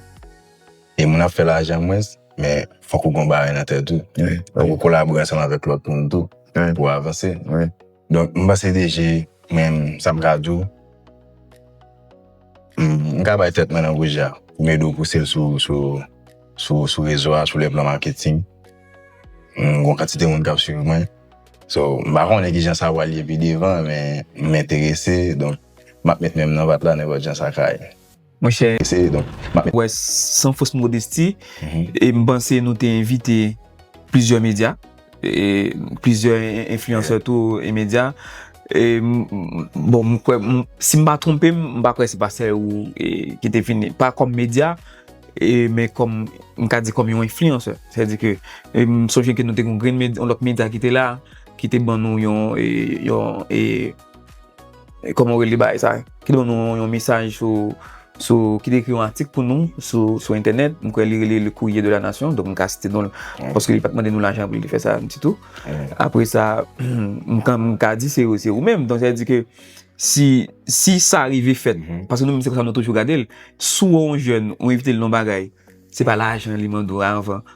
e moun ap fè lajan mwens, men fòk ou gen yon bagay nan tèt ou. Wi, wi. Fòk ou kolabore ansanm avèk lòt moun tou pou w avanse. Wi. Donk, m panse D J, mwen, sa m ka di w, m, m ka bay tèt mwen nan pwojè a. M ede w pouse l sou, sou, sou, sou rezo a, sou le plan marketing. M, gon kantite moun k ap swiv mwen. So, m pa konnen kijan sa pral ye pi devan, men m enterese. Donk, m ap met men m nan pat la nenpòt jan sa ka ye. Monchè, se, donk, m ap wè san fos modesti, e m panse nou te envite plizyè medya, e plizyè en-, enfliyansè tou e medya. E m, m, bon, m kwè, m, si m pa twonpe m, m pa kwè se pa sèl ou, e, ki te vini, pa kòm medya, e, men kòm, m ka di kòm yon enfliyansè. Sètadi ke, e, m sonje ke nou te gen yon grenn medya, yon lòt medya ki te la, ki te ban nou yon, e, yon, e, e, kòman w rele bagay sa, ki te ban nou yon, yon mesaj sou, sou, ki te ekri yon atik pou nou sou, sou entènèt. M kwè li rele Le Courrier de la Nation, donk m ka site non l, paske li pa t mande nou lajan pou li te fè sa ditou. Apre sa, m ka, m ka di se, se ou menm. Donk, sa vle di ke si, si sa rive fèt, paske nou menm se konsa nou toujou gade l, si w wè yon jèn, ou envite l nan yon bagay, se pa lajan li mande w anvan.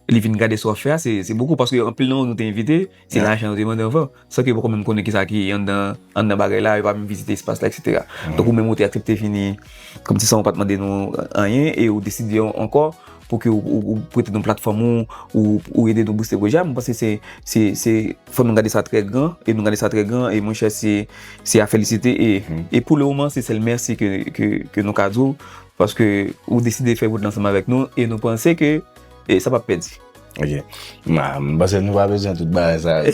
Li vin gade sa w ap fè a, se, se bokou, paske anpil nan nou, nou te envite, se lajan yo te mande anvan. San ke yo poko menm konnen kisa ki anndan, anndan bagay la, yo pa menm vizite espas la, etsetera. Donk, ou menm ou te aksepte vini, kòmsi san yo pa t mande nou anyen, e ou deside an-, ankò, pou ke ou, ou, ou prete nou platfòm ou, ou, ou ede nou booste pwojè a. Mwen panse se, se, se, fò nou gade sa trè gran, e nou gade sa trè gran, e monchè, se, se a felisite. E, e pou le moman, se sèl mèsi ke, ke, ke nou ka di w, paske ou deside fè wout la ansanm avèk nou, e nou panse ke, e sa p ap pèdi. Ok. M panse nou pa bezwen tout bagay sa yo.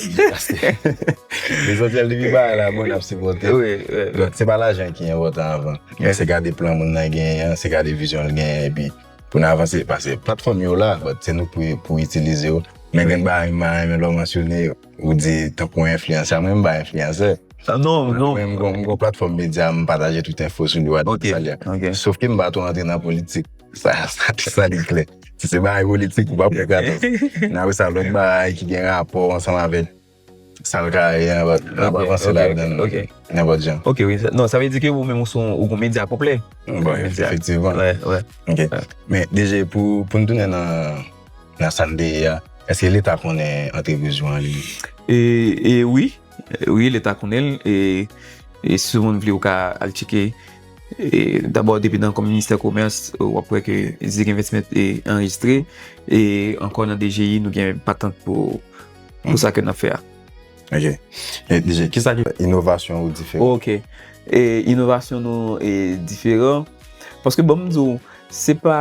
Lesansyèl depi bagay la bon, n ap sipòte. Donk se pa lajan ki enpòtan avan. Se gade plan moun nan genyen an, se gade vizyon l genyen, epi pou n avanse. Paske platfòm yo la, but se nou pou, pou itilize yo. Men gen bagay m pa renmen lè w mansyone, ou di tankou enfliyansè. Mwen m pa enfliyansè. Non, non. Mwen m gon platfòm medya, m pataje tout enfo sou li, w a di sa li a. Sof ke m pa tou antre nan politik. Sa, sa, sa li klè. Si se bagay politik, ou pa pou gade. N ap sa lòt bagay ki gen rapò ansanm avèk sa l ka ye, n ap avanse ladan l nenpòt jan. Ok, wi. Non, sa vle di ke ou menm ou se yon, ou gon medya konplè. Bon, efektivman. Ok. Men D J, pou, pou n tounen nan, nan sa n te ye a, èske Leta konnen antrepriz ou an li? E, e wi. Wi, Leta konnen l. E, e si yon moun vle, ou ka al tcheke. E, dabò, depi nan kòm Ministè Komès, w ap wè ke Zig Investment e anrejistre. E ankò nan D G I, nou gen patant pou, pou sa ke n ap fè a. Ok. E, D J, kisa ki inovasyon ou diferan? Ok. E, inovasyon nou e diferan. Paske, bon, m di w, se pa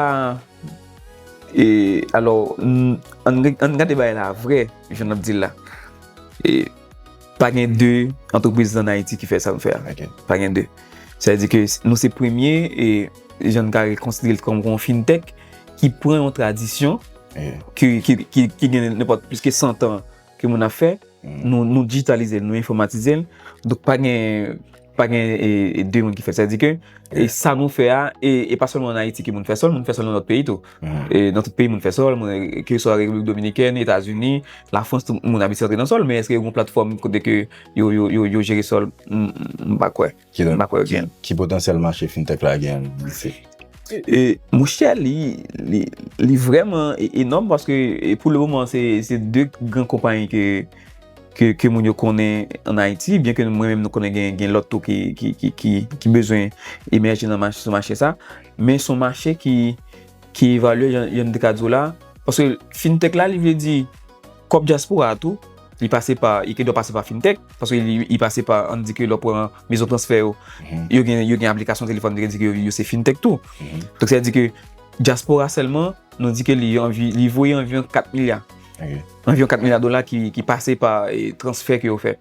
E, alò, n, ann, ann gade bagay la vrè, jan n ap di l la. E, pa gen de antrepriz ann Ayiti ki fè sa nou fè a. Pa gen de. Sa vle di ke nou se premye, e, jan n ka konsidere l kòm yon fintech ki pran yon tradisyon ki, ki, ki, ki gen nenpòt plis ke san tan ke moun ap fè, nou, nou dijitalize l, nou enfòmatize l. Donk, pa gen, pa gen e, e de moun ki fè l. Sa vle di ke e sa nou fè a, e, e pa sèlman ann Ayiti ke moun fè sa l, moun fè sa l nan lòt peyi tou. E nan tout peyi moun fè sa l, moun, keseswa Repiblik Dominikèn, Etazini, Lafrans, tout moun abitye antre nan sa l, men èske yo gen yon platfòm kote ke yo, yo, yo, yo jere sa l? M, m, m pa kwè. M pa kwè yo gen. Ki potansyèl mache fintech la gen isit? E, monchè, li, li, li vrèman e, enòm paske e, pou le moman, se, se de gran konpayi ke, ke, ke moun yo konnen ann Ayiti, byen ke mwen menm nou konnen gen, gen lòt tou ki, ki, ki, ki, ki bezwen emèje nan mache, sou mache sa. Men se yon mache ki, ki evalye, jan, jan m te ka di w la. Paske fintech la, li vle di kòb dyaspora a tou, li pase pa, li gen dwa pase pa fintech, paske li, li pase pa, ann di ke lè w pran mezon transfè yo, yo gen, yo gen aplikasyon telefòn ki di ke yo, yo se fintech tou. Donk, sa vle di ke dyaspora sèlman, nou di ke li anvi, li voye anviwon kat milya. Anviwon kat milya dola ki, ki pase pa e, transfè ke yo fè.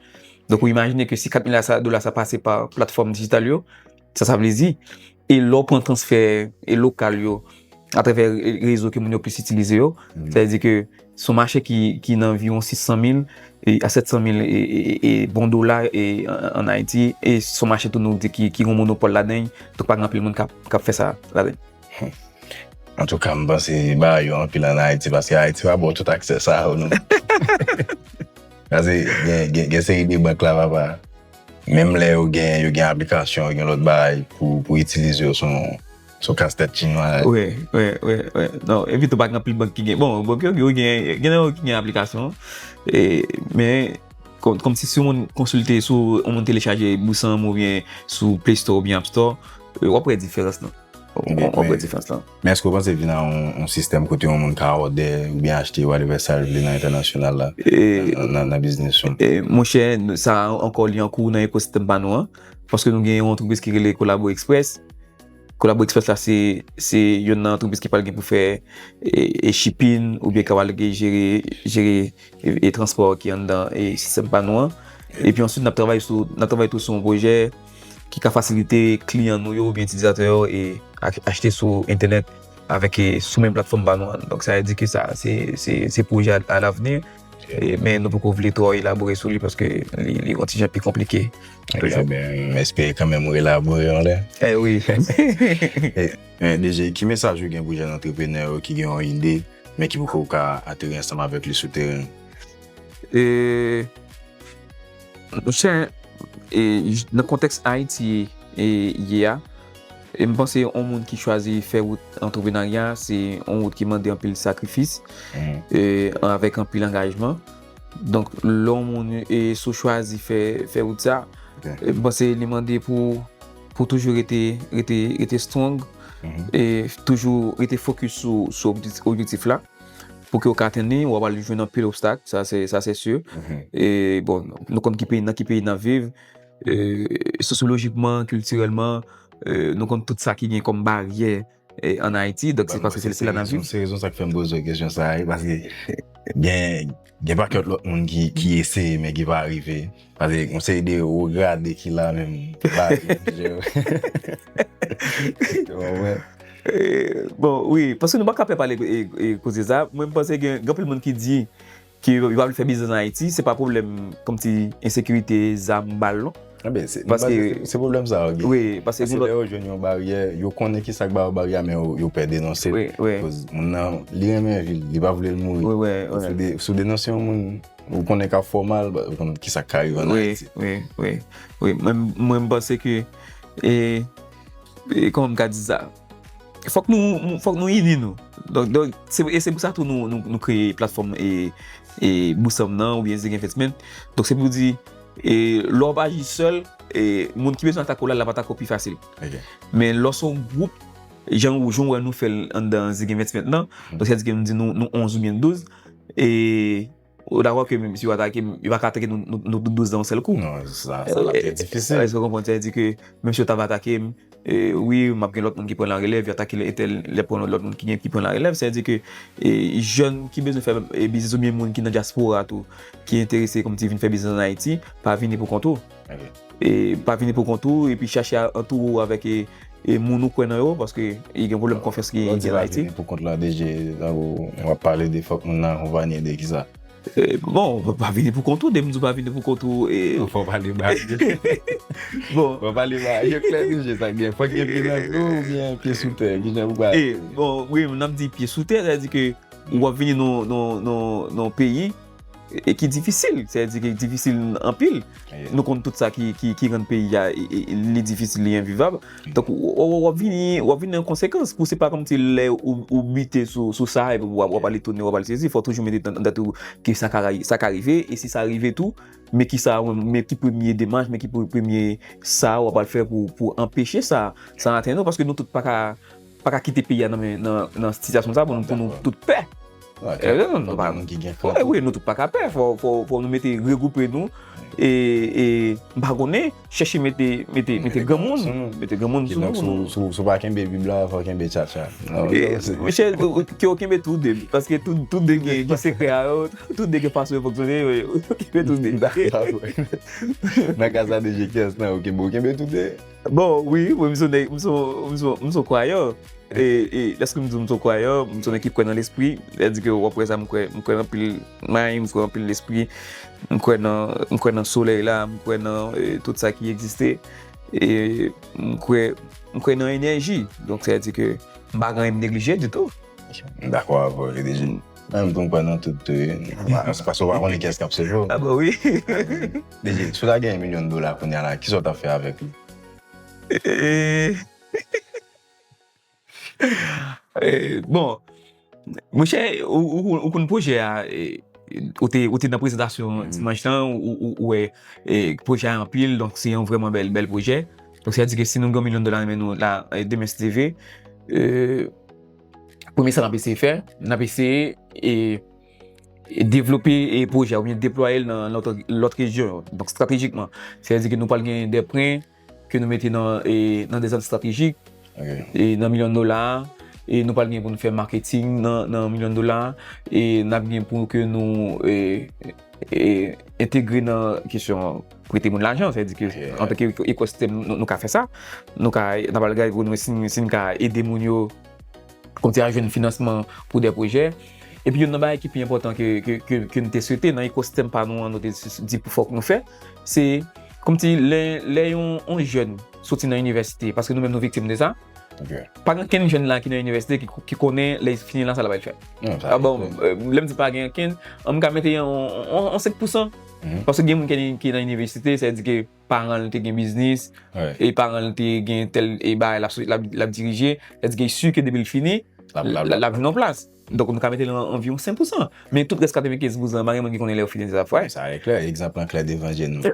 Donk, ou imajine ke si kat milya sa, dola sa pase pa platfòm dijital yo, sa, sa vle di, e lè w pran transfè e lokal yo atravè rezo ke moun yo plis itilize yo, sa vle di ke se yon mache ki, ki nan anviwon sis san mil e, a sèt san mil e, e, e, e bon dola e, an, ann Ayiti, e se yon mache tou nou di ki, ki gen yon monopòl ladan l, donk pa gen anpil moun k ap, k ap fè sa ladan l. Antouka, m panse bagay yo anpil ann Ayiti, paske Ayiti pa ba w tout aksè sa yo, non. Paske gen, gen, gen seri de bank la, papa. Menm lè yo gen, yo gen aplikasyon, yo gen lòt bagay pou, pou itilize yo, se yon, se yon kastèt chinwa. Wi, wi, wi, wi. Non, epi tou pa gen anpil bank ki gen. Bon, bank yo, yo gen, gen nan yo ki gen aplikasyon. E, men, kòm, kòmsi si yon moun konsilte sou, yon moun telechaje Bousam oubyen sou Play Store oubyen App Store, e, w ap wè diferans lan. W ap wè diferans lan. Men èske w panse vin a yon, yon sistèm kote yon moun ka òdè oubyen achte whatever sa l vle nan entènasyonal la, nan, nan, nan biznis ou? E, monchè, sa ankò li an kou nan ekosistèm pa nou an, paske nou gen yon antrepriz ki rele Kolabo Express. Kolabo Express la, se, se youn nan antrepriz ki pral gen pou fè e, e shipping oubyen k ap al jere, jere e, e transpò ki anndan e sistèm pa nou an. Epi answit, n ap travay sou, n ap travay tou sou yon pwojè ki ka fasilite kliyan nou yo oubyen itilizatè yo e ach-, achte sou entènèt avèk e, sou menm platfòm pa nou an. Donk, sa vle di ke sa, se, se, se pwojè a, a lavni. E, men nou poko vle twò elabore sou li paske li, li yon ti jan pi konplike. Toujou. Ebyen, m espere kanmenm ou elabore yon lè. E wi. E, men, D J, ki mesaj ou gen pou jèn antreprenè yo ki gen yon ide, men ki poko ka ateri ansanm avèk li sou teren? E, monchè, e, j-, nan kontèks Ayiti e, ye a, e m panse yon moun ki chwazi fè wout antreprenarya, se yon wout ki mande anpil sakrifis, e, avèk anpil angajman. Donk, lè yon moun, e, si w chwazi fè, fè wout sa, e, m panse li mande pou, pou toujou rete, rete, rete strong, E toujou rete fokis sou, sou objektif, objektif la. Pou ke w ka atenn li, w ap al jwenn anpil obstak, sa se, sa se si. E bon, nou konn ki peyi, nan ki peyi n ap viv, e, sosyolojikman, kiltirèlman, e, nou konn tout sa ki gen kòm baryè, e, ann Ayiti, donk se paske se, se la n ap viv. Se rezon sa k fè m poze w kesyon sa a, paske gen, gen pakèt lòt moun ki, ki eseye, men ki pa rive. Paske yon seri de wo grade ki la menm, ki pa rive. Ou konprann? E, bon, wi, paske nou pa ka pè pale, e, e, koze sa. Mwen, m panse gen, gen anpil moun ki di ke yo, yo pa vle fè biznis ann Ayiti, se pa pwoblèm kòmsi ensekirite, zam, bal, non. Paske se, se pwoblèm sa yo gen. Wi, paske se lè yo jwenn yon baryè, yo konnen ki sa k ba yo baryè, men yo, yo pè denonse l. Wi, wi. Koz moun nan, li renmen vi l, li pa vle l mouri. Wi, wi, wi. Si w de-, si w denonse yon moun, ou konnen k ap fè w mal, ou konnen ki sa k ka rive ann Ayiti. Wi, wi, wi. Mwen, mwen, m panse ke, e, e, kòman m ka di sa? Fòk nou, fòk nou ini nou. Donk, donk, se, e se pou sa tou nou, nou, nou kreye platfòm, e, e, Bousanm nan, oubyen Zig Investment. Donk, se pou di, e, lè w ap aji sèl, e, moun ki bezwen atake w la, l ap atake w pi fasil. Men lè w se yon gwoup, jan ou, jan w wè nou fè l anndan Zig Investment nan, donk, sa di ke nou di nou, nou onz oubyen douz, e, ou dakò ke menm si yo atake m, yo pa ka atake nou, nou, nou tout douz nan yon sèl kou. Non, sa, sa va trè difisil. Èske w konprann? Sa vle di ke menm si yo ta va atake m, e, wi, m ap gen lòt moun ki pran larelèv, yo atake entèl, lè pran lòt moun ki gen, ki pran larelèv. Sa vle di ke, e, jèn ki bezwen fè, e, biznis oubyen moun ki nan dyaspora tou, ki enterese kòmsi vin fè biznis ann Ayiti, pa vini pou kont ou. E pa vini pou kont ou, epi chache a antoure w avèk, e, e moun ou kwè nan yo, paske, e, gen pwoblèm konfyans ki, ki ann Ayiti. Lè w di pa vini pou kont la, D J, tankou w ap pale de fòk moun nan akonpaye de kisa? E, bon, pa vini pou kont ou, depi m di w pa vini pou kont ou, e. Non, fò w pale ba yo. Bon. Fò w pale ba yo klè, D J, sa gen. Fòk gen pye nan dlo oubyen pye sou tè, kijan pou pale? E, bon, wi, n ap di pye sou tè, sa vle di ke w ap vini nan, nan, nan, nan yon peyi, e ki difisil, sa vle di ki difisil anpil. Nou konn tout sa ki, ki, ki rann peyi a, e, e, li difisil, li envivab. Donk, w, w, w ap vini, w ap vini an konsekans. Pou se pa kòmsi lè ou, ou bite sou, sou sa, epi w ap, w ap al etone, w ap al sezi. Fò w toujou mete nan, nan tèt ou ke sa ka, sa ka rive, e si sa rive tou, men ki sa, men ki premye demach, men ki pre-, premye sa w ap al fè pou, pou anpeche sa, sa atenn ou, paske nou tout pa ka, pa ka kite peyi a nan men, nan, nan sitiyasyon sa pou nou, pou nou tout pè. Wi, nou tout pa ka pè. Fò, fò, fò nou mete, regwoupe nou. E, e, m pa konnen, chèche mete, mete, mete granmoun, mete granmoun sou nou. Si w pa kenbe Bib la, fò w kenbe tchatcha. Monchè, ke w kenbe tou de, paske tou, tou de gen, gen sekrè a yo, tou de gen fason yo fonksyone, kenbe tou de. Nan ka sa, D J, kiyès nan yo kenbe, w kenbe tou de? Bon, wi, wi, m se yon nèg, m se yon, m se yon, m se yon kwayan. E, e, lèske m di w m se yon kwayan, m se yon nèg ki kwè nan lespri. Sètadi ke w ap wè sa, m kwè, m kwè nan anpil may, m kwè nan anpil lespri. M kwè nan, m kwè nan solèy la, m kwè nan, e, tout sa ki egziste. E m kwè, m kwè nan enèji. Donk, sètadi ke m pa gen anyen m neglije ditou. M dakò avè w, D J. Mwen menm tou, m kwè nan tout, e, paske w pa konnen kiyès k ap sove w. A bon, wi. D J, si w ta gen yon milyon dola kounye a la, kisa w t ap fè avèk li? E, e, bon, monchè, ou, ou, ou konn pwojè a, e, ou te, ou te nan prezantasyon dimanch lan, ou, ou, ou wè, e, pwojè a anpil, donk se yon vrèman bèl, bèl pwojè. Donk, sètadi ke si nou gen yon milyon dola nan men nou la, e, demen, si Dye vle, e, premye sa n ap eseye fè, n ap eseye, e, e devlope, e, pwojè a oubyen deplwaye l nan lòt, lòt rejyon yo. Donk, estratejikman, sètadi ke nou pral gen de prè ke nou mete nan, e, nan de zòn estratejik, e, nan milyon dola a, e nou pral gen pou nou fè maketing nan, nan milyon dola a, e n ap gen pou ke nou, e, e, entegre nan kesyon prete moun lajan, sètadi ke antanke ekosistèm, nou, nou ka fè sa, nou ka, n ap al gade pou nou wè si, si n ka ede moun yo kontinye a jwenn finansman pou de pwojè. Epi youn nan bagay ki pi enpòtan ke, ke, ke, ke n te swete nan ekosistèm pa nou an, nou te s-, s-, di pou fòk nou fè, se kòmsi lè, lè yon, yon jèn soti nan inivèsite, paske nou menm nou viktim de sa, pa gen kenn jèn la ki nan inivèsite ki, ki konnen lè l fini la sa l ap al fè. A bon, e, lè m di pa gen kenn, an m ka mete yon, yon, yon senk pousan. Paske gen moun ki, ki nan inivèsite, sètadi ke paran l te gen biznis, e paran l te gen tèl, e bagay l ap, l ap, l ap dirije, sètadi ke si ke depi l fini, l ap, l ap, l ap jwenn yon plas. Donk, nou ka mete l an anviwon senk pousan. Men tout rès katrevenkenz pousan, pa gen moun ki konnen lè yo fini sa fè. Sa e klè, egzanp lan klè devan je nou.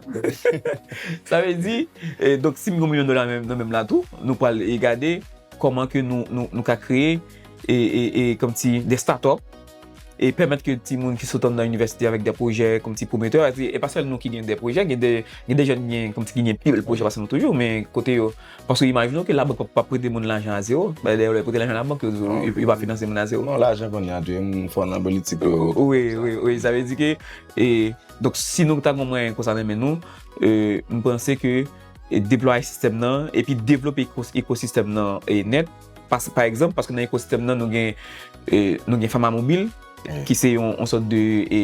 Sa vle di, e, donk, si m gen yon milyon dola nan men m la tou, nou pral, e, gade, kòman ke nou, nou, nou ka kreye e, e, e kòmsi de start-up e pèmèt ke timoun ki sot anndan inivèsite avèk de pwojè kòmsi pwometè, e, e pa sèl nou ki gen de pwojè, gen de, gen de jèn gen kòmsi ki gen pi bèl pwojè pase nou toujou, men kote yo, paske imajine w ke labank p ap, p ap prete moun lajan a zewo, dayè lè yo prete lajan labank, yo, yo, yo pa finanse moun a zewo. Non, lajan kounye a tou, moun fò nan politik yo. Wi, wi, wi, sa vle di ke, e, donk si nou ta gen mwayen konsa nan men nou, e, m panse ke e deplwaye sistèm nan, epi devlope eko-, ekosistèm nan, e, nèt. Pas-, pa egzanp, paske nan ekosistèm nan, nou gen, e, nou gen Pharmamobil, ki se yon, yon sòt de, e,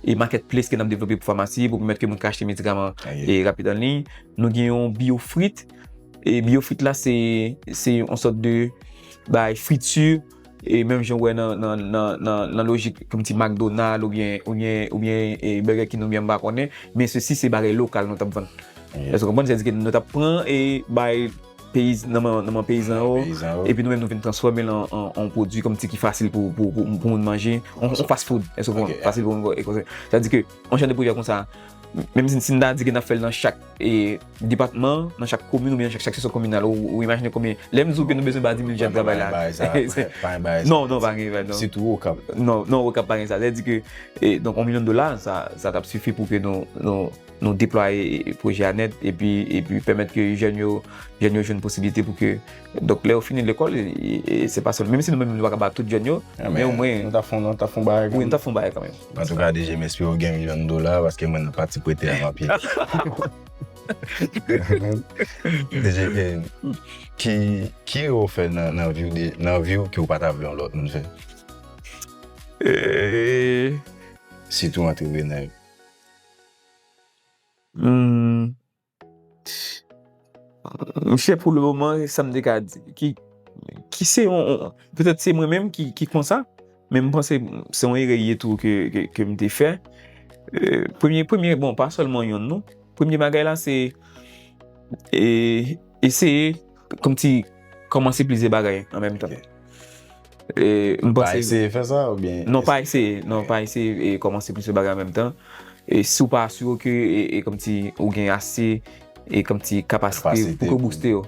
e marketplace ke n ap devlope pou famasi, pou pèmèt ke moun ka achte medikaman, e, rapid an liy. Nou gen yon Biofrit, e Biofrit la, se, se yon sòt de bay friti, e menm jan w wè nan, nan, nan, nan, nan lojik kòmsi McDonald oubyen, oubyen, oubyen, e, Burger King oubyen m pa konnen, men sesi se bagay lokal nou t ap vann. Èske w konprann? Sètadi ke nou t ap pran e bay peyiz-, nan men, nan men peyizan yo, epi nou menm nou vin transfòme l an, an, an pwodui kòmsi ki fasil pou, pou, pou, pou moun manje, on, on fast food, èske w konprann? Fasil pou moun, e konsa. Sètadi ke on jan de pwojè konsa, menm si, si n ta di ke n ap fè l nan chak, e, depatman, nan chak komin oubyen nan chak, chak seksyon kominal, ou, ou imajine konbyen, lè m di w ke nou bezwen ba di mil jèn travay la. Non, non, pa gen, non. Sitou Okap. Non, non, Okap pa gen sa. Sètadi ke, e, donk, yon milyon dola, sa, sa t ap sifi pou ke nou, nou, nou deplwaye, e, pwojè a nèt, epi, epi pèmèt ke jèn yo, jèn yo jwenn posiblite pou ke, donk, lè yo fini lekòl, e, e, e se pa sèl, menm si nou menm nou pa ka ba tout jèn yo, men omwen nou ta fè, nou ta fè yon bagay kanmenm. Wi, nou ta fè yon bagay kanmenm. Antouka, D J, m espere w gen milyon dola, paske mwen nan pati prete a m ap ye. D J, e, ki, ki erè w fè nan, nan vi w de, nan vi w ke w pa ta vle yon lòt moun fè? E, sitou antreprenè yo. Hmm. Monchè, pou le moman, sa m te ka di, ki, ki se yon, yon, petèt se mwen menm ki, ki konsa, men m panse se yon erè ye tou ke, ke, ke m te fè. E, premye, premye, bon, pa sèlman yonn non. Premye bagay la, se, e, eseye kòmsi kòmanse plizyè bagay an menm tan. E, m panse. Pa eseye fè sa oubyen? Non, pa eseye. Non, pa eseye, e, kòmanse plizyè bagay an menm tan. E si w pa asire w ke, e, e kòmsi ou gen ase, e kòmsi kapasite pou ke w booste yo.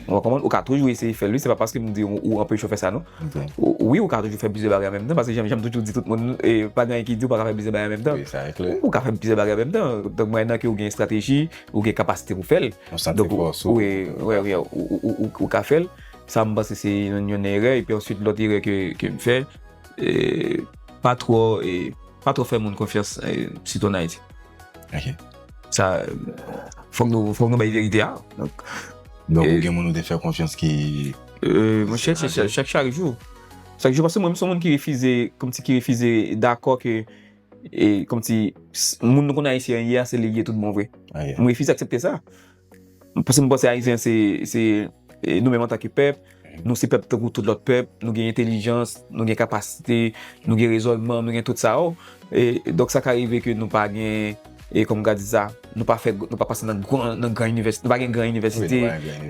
Ou konprann? Ou ka toujou eseye fè l, wi, se pa paske m di ou, ou anpeche w fè sa, non. Wi, ou ka toujou fè plizyè bagay an menm tan, paske jan, jan m toujou di tout moun, e, pa gen anyen ki di ou pa ka fè plizyè bagay an menm tan. Ou ka fè plizyè bagay an menm tan. Donk, mwayennan ke ou gen estrateji, ou gen kapasite pou fè l. Donk, wi, wi, wi, ou, ou, ou, ou, ou ka fè l. Sa, m panse se yon, yon erè. Epi answit, lòt erè ke, ke m fè, e, pa twò, e, pa twò fè moun konfyans, e, sitou ann Ayiti. Sa, fòk nou, fòk nou bay verite a. Donk, donk, ou gen moun ou te fè konfyans ki... E, monchè, se chak, chak jou. Chak jou, paske mwen, m se yon moun ki refize, kòmsi ki refize dakò ke, e, kòmsi, s-, moun nou konn Ayisyen ye a, se li ye tout bon vre. M refize aksepte sa. Paske m panse Ayisyen se, se, e, nou menm antanke pèp, nou se pèp tankou tout lòt pèp, nou gen entèlijans, nou gen kapasite, nou gen rezònman, nou gen tout sa yo. E, donk sa ka rive ke nou pa gen, e, kòman m ka di sa, nou pa fè, nou pa pase nan gran, nan gran inivèsite, nou pa gen gran inivèsite,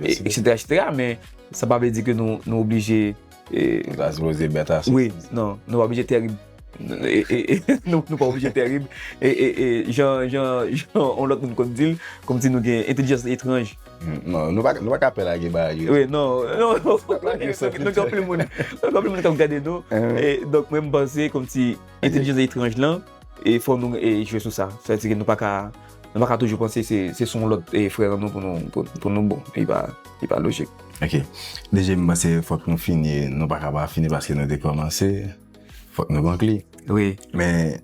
e, etsetera, etsetera, men sa pa vle di ke nou, nou oblije E, sa sipoze bèt ase. Wi, non, nou pa oblije tèrib. E, e, e, nou, nou pa oblije tèrib. E, e, e, jan, jan, jan yon lòt moun konn di l, kòmsi nou gen entèlijans etranj. Hmm, non, nou pa, nou pa ka pè lage bagay yo. Wi, non, non, non, nou gen anpil moun, nou gen anpil moun k ap gade nou. E, donk, mwen, m panse kòmsi entèlijans etranj lan, e fò nou, e, jwe sou sa. Sa vle di ke nou pa ka, nou pa ka toujou panse se, se sou yon lòt, e, frè nou pou nou, pou, pou nou bon. E pa, e pa lojik. Ok. D J, m panse fòk nou fini, nou pa ka pa fini paske nou te kòmanse. Fòk nou bank li. Wi. Men,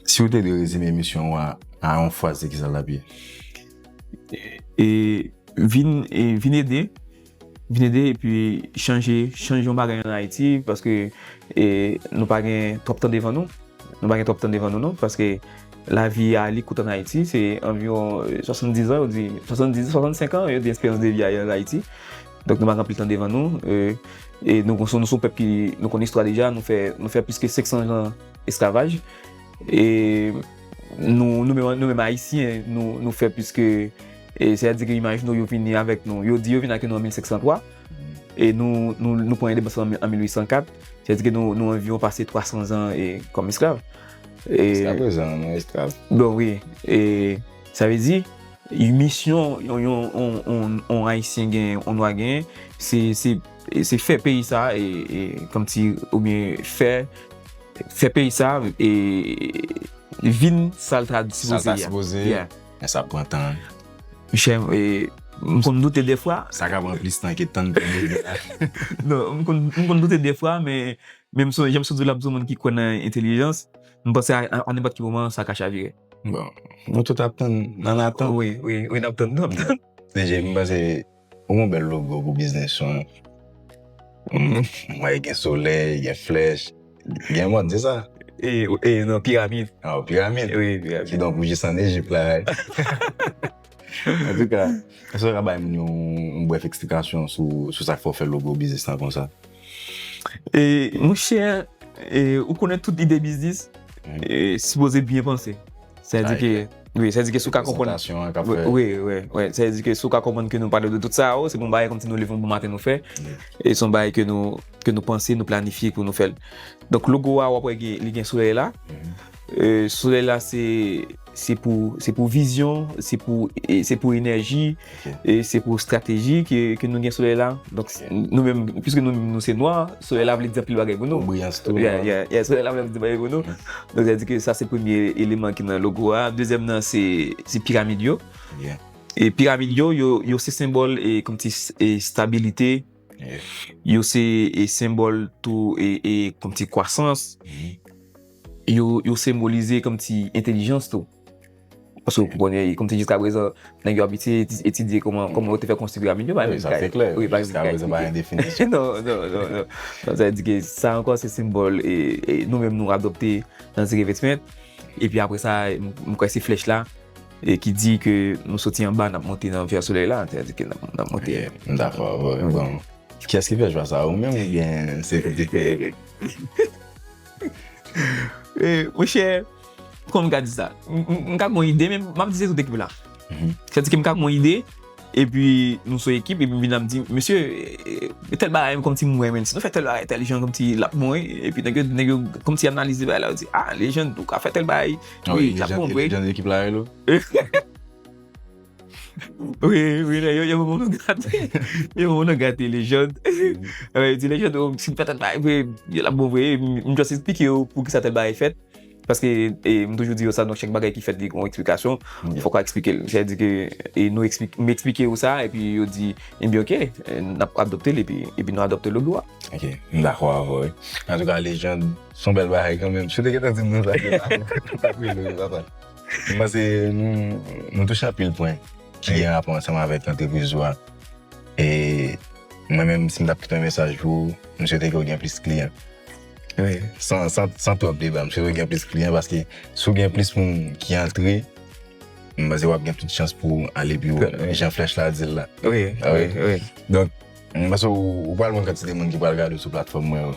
si w te dwe rezime misyon w a, a yon fraz, se kisa l ap ye? E, vin, e, vin ede, vin ede epi chanje, chanje yon bagay ann Ayiti, paske, e, nou pa gen twòp tan devan nou. Nou pa gen twòp tan devan nou, non, paske lavi a, li kout ann Ayiti, se anviwon, e, swasanndiz an, yo di, swasanndiz, swasannsenk an, yo di esperans de vi a ann Ayiti. Donk, nou pa gen anpil tan devan nou. E, e nou, nou se yon pèp ki, nou konn istwa deja, nou fè, nou fè plis ke senk san zan esklavaj. E nou, nou menm, nou menm Ayisyen, nou, nou fè plis ke, e, sètadi ke imajine w, yo vini avèk nou. Yo di yo vini ak nou an mil senk san twa. E nou, nou, nou pran endepandans an, an mil uit san kat. Sètadi ke nou, nou anviwon pase twa san zan, e, kòm esklav. E, jiskaprezan, nou esklav. Bon, wi. E, sa vle di, Misyon yon, yon, yon, yon, yon Ayisyen gen, yon Nwa gen, se, se, se fè peyi sa, e, e, kòmsi, oubyen fè, fè peyi sa, e, vin sa l ta sipoze ye. Yeah. Men sa pran tan. Monchè, e, m konn doute defwa. Sa ka pran plis tan ke tan pou nou. Non, m konn, m konn doute defwa, men, men m sonje, jan m sot di w la, m se yon moun ki kwè nan entèlijans. M panse a, a, a nenpòt ki moman, sa ka chavire. Bon, nou tout ap tann, nan atant. Wi, wi, wi, n ap tann, n ap tann. Deje, m panse, ou gon bèl logo pou biznis ou. M wè gen solèy, gen flèch, gen mòn, se sa? E, e, non, piramid. Ah, piramid. Wi, piramid. Kidonk, ou jis ann Ejip la. Antouka, èske w ka bay moun yon, yon brèf eksplikasyon sou, sou sa k fè w fè logo biznis lan konsa? E, monchè, e, ou konnen tout ide biznis, e, sipoze byen panse. Sa vle di ke, wi, sa vle di ke si w ka konprann, wi, wi, wi, sa vle di ke si w ka konprann ke nou pale de tout sa yo, se pa yon bagay kòmsi nou leve yon bon maten nou fè, e se yon bagay ke nou, ke nou panse, nou planifye pou nou fè l. Donk, logo a, w ap wè gen, li gen solèy la. E, solèy la, se, se pou, se pou vizyon, se pou, e, se pou enèji, e se pou estrateji ke, ke nou gen solèy la. Donk, nou menm, piske nou menm, nou se nwa, solèy la vle di anpil bagay pou nou. Briyans tou. Yeah, yeah, yeah, solèy la vle di bagay pou nou. Donk, sa vle di ke sa se premye eleman ki nan logo a. Dezyèm nan, se, se piramid yo. E piramid yo, yo, yo se senbòl, e, kòmsi, e, stabilite. Yo se, e, senbòl tou, e, e, kòmsi kwasans. Yo, yo senbolize kòmsi entèlijans tou. Paske ou konnen, kòmsi jiskaprezan, nèg yo abitye eti-, etidye kòman, kòman yo te fè konstwi piramid yo, pa menm ki ka, wi, pa menm ki ka eksplike. Jiskaprezan, pa gen definisyon. Non, non, non, non. Donk, sa vle di ke sa ankò se senbòl, e, e nou menm nou adopte nan Zero Investment. Epi apre sa, m, m kwè se flèch la, e ki di ke nou soti anba, n ap monte nan vè solèy la, sa vle di ke n ap, n ap monte. Ok, m dakò, bon. Kiyès ki fè chwa sa, ou menm oubyen se kote? E, monchè, kòman m ka di sa? M, m, m ka gen yon ide, men m ap di se tout ekip la. Sa vle di ke m ka gen yon ide, epi nou se yon ekip, epi m vin ap di, "Mesye, e, e, tèl bagay, kòmsi m wè, men si nou fè tèl bagay, tèl jan, kòmsi l ap bon, wi." Epi nèg yo, nèg yo kòmsi analize bagay la, yo di, "Ah, Legend, ou ka fè tèl bagay." Wi, l ap bon vre. Legend ekip la, wi. Wi, wi, yo, yo, yo, nou gate. Yo, nou gate Legend. Yo di, "Legend, oh, si m fè tèl bagay vre, l ap bon vre." M, m just eksplike yo poukisa tèl bagay fèt. Paske, e, m toujou di yo sa, donk, chak bagay ki fèt, li gen yon eksplikasyon. Fòk w eksplike l. Sa vle di ke, e, nou eksplik-, m eksplike yo sa, epi yo di, "Ebyen, ok, e, n ap adopte l, epi, epi nou adopte logo a." Ok, m dakò avè w, wi. Antouka, Legend, se yon bèl bagay kanmenm. Si w te gentan di m non sa, se pa, pa prive, papa. M panse nou, nou touche anpil pwen ki gen rapò ansanm avèk antrepriz ou a. E mwen menm, si m t ap kite yon mesaj pou ou, m swete ke w gen plis kliyan. Wi. San, san, san twòp deba, m swete w gen plis kliyan paske si w gen plis moun ki antre, m panse w ap gen tout chans pou w ale pi wo. Jan flèch la di l la. Wi, wi, wi. Donk, m panse w, ou pral wè yon kantite moun ki pral gade w sou platfòm mwen yo.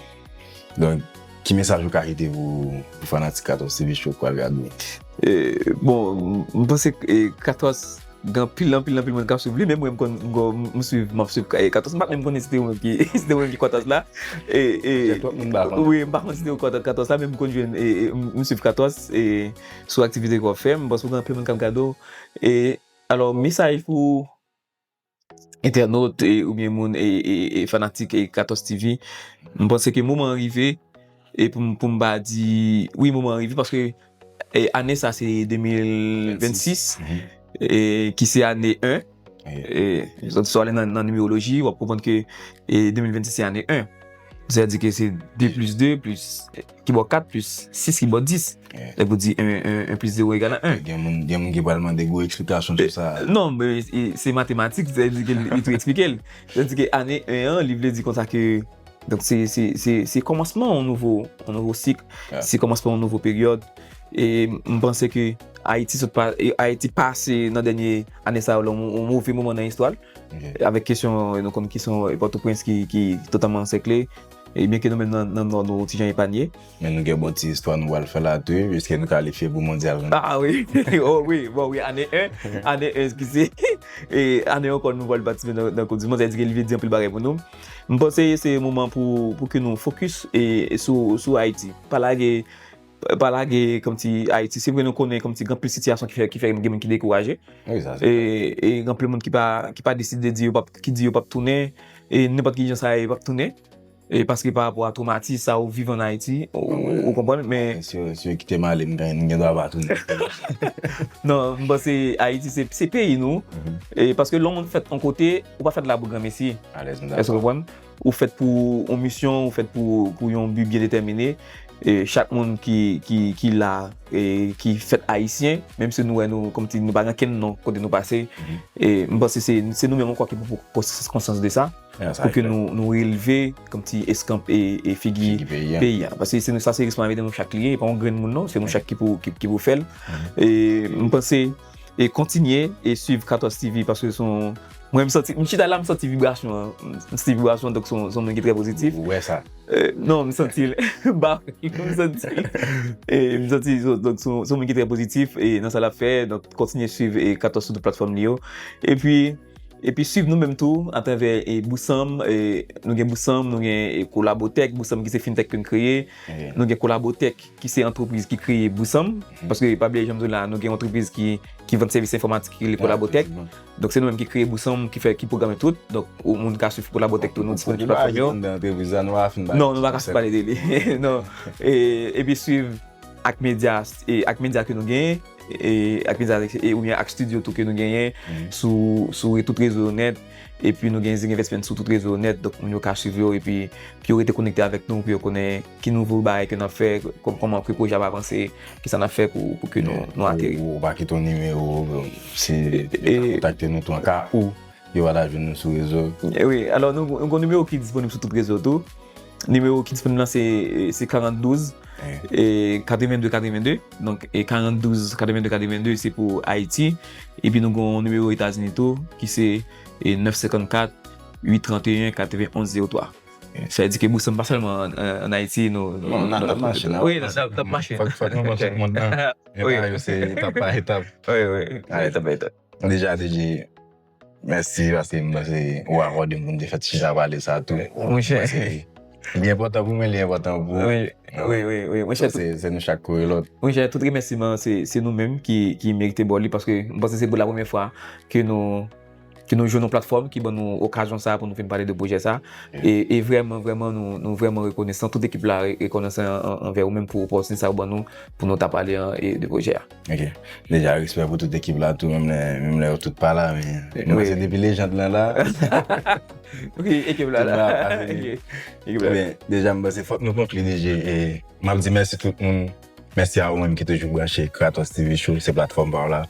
Donk, ki mesaj ou ka kite pou, pou fanatik Katòz TV Show k pral gade w? E, bon, m, m panse, e, Katòz, gen anpil, anpil, anpil moun k ap swiv li, menm mwen, m konn, m konn, m swiv, m ap swiv, e, Katòz, m pa t menm konnen si te ou menm ki, si te ou menm ki Katòz la. E, e, wi, m pa konn si te ou Katòz, Katòz la, men m konn jwenn, e, e, m, m swiv Katòz, e, sou aktivite ke w ap fè, m panse gen anpil moun k ap gade w. E, alò, mesaj pou entènot, e, oubyen moun, e, e, e fanatik, e, Katòz TV, m panse ke moman an rive, e pou m, pou m pa di, wi, moman an rive, paske, e, ane sa se de mil vennsis, e, ki se ane en. E, sot sou ale nan, nan nimeroloji, w ap konprann ke, e, de mil vennsis se ane en. Sa vle di ke se de plis de plis, ki ba w kat plis sis ki ba w dis. Lè pou di en, en, en plis zewo egal a en. Gen moun, gen moun ki pral mande gwo eksplikasyon sou sa. Non, men, e, se matematik, sa vle di ke li tou eksplike l. Sa vle di ke ane en an, li vle di konsa ke, donk, se, se, se, se kòmansman yon nouvo, yon nouvo sik, se kòmansman yon nouvo peryòd. E m panse ke Ayiti sot pa, e Ayiti pase nan dènye ane sa yo la yon, yon move moman nan istwa l. Avèk kesyon, nou konn kesyon Pòtoprens ki, ki totalman ansèkle. E byen ke nou menm nan, nan Nò, nou ti jan epanye. Men nou gen bon ti istwa nou pral fè la tou, wi, piske nou kalifye pou mondyal lan. Ah wi, oh wi, bon wi, ane en, ane en, eskize. E ane ankò nou pral patisipe nan, nan Koup di Mond, sa vle di ke li vle di anpil bagay pou nou. M panse se moman pou, pou ke nou fokis e, e sou, sou Ayiti. Pa lage pa lage kòmsi Ayiti. Se vre nou konnen kòmsi gen anpil sitiyasyon ki fè, ki fè gen moun ki dekouraje. Wi, sa e, e gen anpil moun ki pa, ki pa deside di yo p ap, ki di yo p ap tounen. E nenpòt ki jan sa ye, yo p ap tounen. E paske pa rapò a twomatis sa ou viv an Ayiti, ou, ou konprann, men Si yo, si yo kite m ale, m gen, m gen dwa pa tounen. Non, m panse Ayiti se, se peyi nou. E paske lè yon moun fèt yon kote, ou pa fèt la pou granmesi. Alèz, m Èske w dakò. Konprann? Ou fèt pou yon misyon, ou fèt pou, pou yon bi byen detèmine. E chak moun ki, ki, ki la, e ki fèt ayisyen, menm si nou wè nou kòmsi nou pa gen kenn non kote nou pase, e m panse se, se nou menm ankò ki pou pran konsyans de sa, pou ke nou, nou releve kòmsi eskanp e, e figi peyi a. Paske se nou, sa se responsabilite nou chak li ye, e pa yon grenn moun non, se nou chak ki pou, ki, ki pou fè l. E m panse e kontinye e swiv Katòz T V paske se yon, mwen m santi, m chita la, m santi vibrasyon an, m santi vibrasyon an, donk se yon, se yon moun ki trè pozitif. Ou wè sa. Non, m santi l. Ba, m santi l. E m santi, donk se yon, se yon moun ki trè pozitif e nan sa l ap fè, donk kontinye swiv e Katòz sou tout platfòm li yo. Epi, epi swiv nou menm tou atravè e Bousanm, e nou gen Bousanm, nou gen e Kolabotech, Bousanm ki se fintech ke n kreye. Nou gen Kolabotech ki se antrepriz ki kreye Bousanm, paske pa bliye jan m di w la, nou gen yon antrepriz ki, ki vann sèvis enfòmatik ki rele Kolabotech. Donk se nou menm ki kreye Bousanm, ki fè, ki pwograme tout. Donk ou moun ka swiv Kolabotech tou, nou disponib sou platfòm yo. Non, nou pa ka pale de li. Non. E, epi swiv ak medya, e ak medya ke nou genyen, e ak medya, e oubyen ak studio tou ke nou genyen sou, sou tout rezo yo nèt. Epi nou gen Zig Investment sou tout rezo yo nèt, donk moun yo ka swiv yo epi pou yo rete konekte avèk nou, pou yo konnen ki nouvo bagay ke n ap fè, kò- kòman ke pwojè ap avanse, kisa n ap fè pou, pou ke nou, nou ateri. Ou, ou pa kite yon nimewo, si yo ka kontakte nou tou an ka ou yo pa ta jwenn nou sou rezo. E wi, alò nou, nou gen yon nimewo ki disponib sou tout rezo tou. Nimewo ki disponib la se, se karant douz, e katrevenn de katrevenn de. Donk, e karant douz katrevenn de katrevenn de se pou Ayiti. Epi nou gen yon nimewo Etazini tou, ki se e nèf senkannkat uit trannteyen katrevenonz zewo twa. Sa vle di ke Bousanm pa sèlman an, an, an Ayiti, nou, nou, Non, n ap, n ap mache, n ap wi, n ap, n ap mache. Fòk, fòk nou monte tout moun nan. Men pa yo, se etap pa etap. Wi, wi, etap pa etap. Deja, D J, mèsi, paske m panse ou akòde m pou n te fè ti chita pale sa tou. Monchè. Paske li enpòtan pou mwen, li enpòtan pou ou. Wi, wi, wi, wi. Monchè, Se, se nou chak kore lòt. Monchè, tout remèsiman, se, se nou menm ki, ki merite bò li, paske m panse se pou la premyè fwa ke nou, ke nou jwenn yon platfòm ki ban nou okazyon sa pou nou vin pale de pwojè sa. E, e vrèman, vrèman, nou, nou vrèman rekonesan. Tout ekip la re- rekonesan an- anvè ou menm pou opòtinite sa ou ban nou, pou nou ta pale an- e de pwojè a. Ok. Deja, respè pou tout ekip la tou, menm lè, menm lè yo tout pa la, men mwen panse depi lejand lan la, Wi, ekip la la. Ekip la la. Ebyen, deja, m panse fòk nou konkli, D J, e m ap di mèsi tout moun. Mèsi a ou menm ki toujou branche Kratos T V Show, se platfòm pa w la.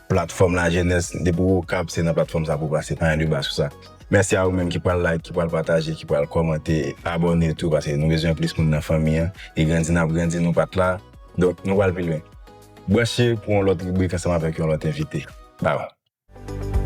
Platfòm lajenès, depi w Okap, se nan platfòm sa pou w pase, pa gen deba sou sa. Mèsi a ou menm ki pral like, ki pral pataje, ki pral kòmante, abòne tou, paske nou bezwen plis moun nan fanmi an. E grandi n ap grandi, nou pa t la. Donk, nou pral pi lwen. Branche pou yon lòt ribrik ansanm avèk yon lòt envite. Bye.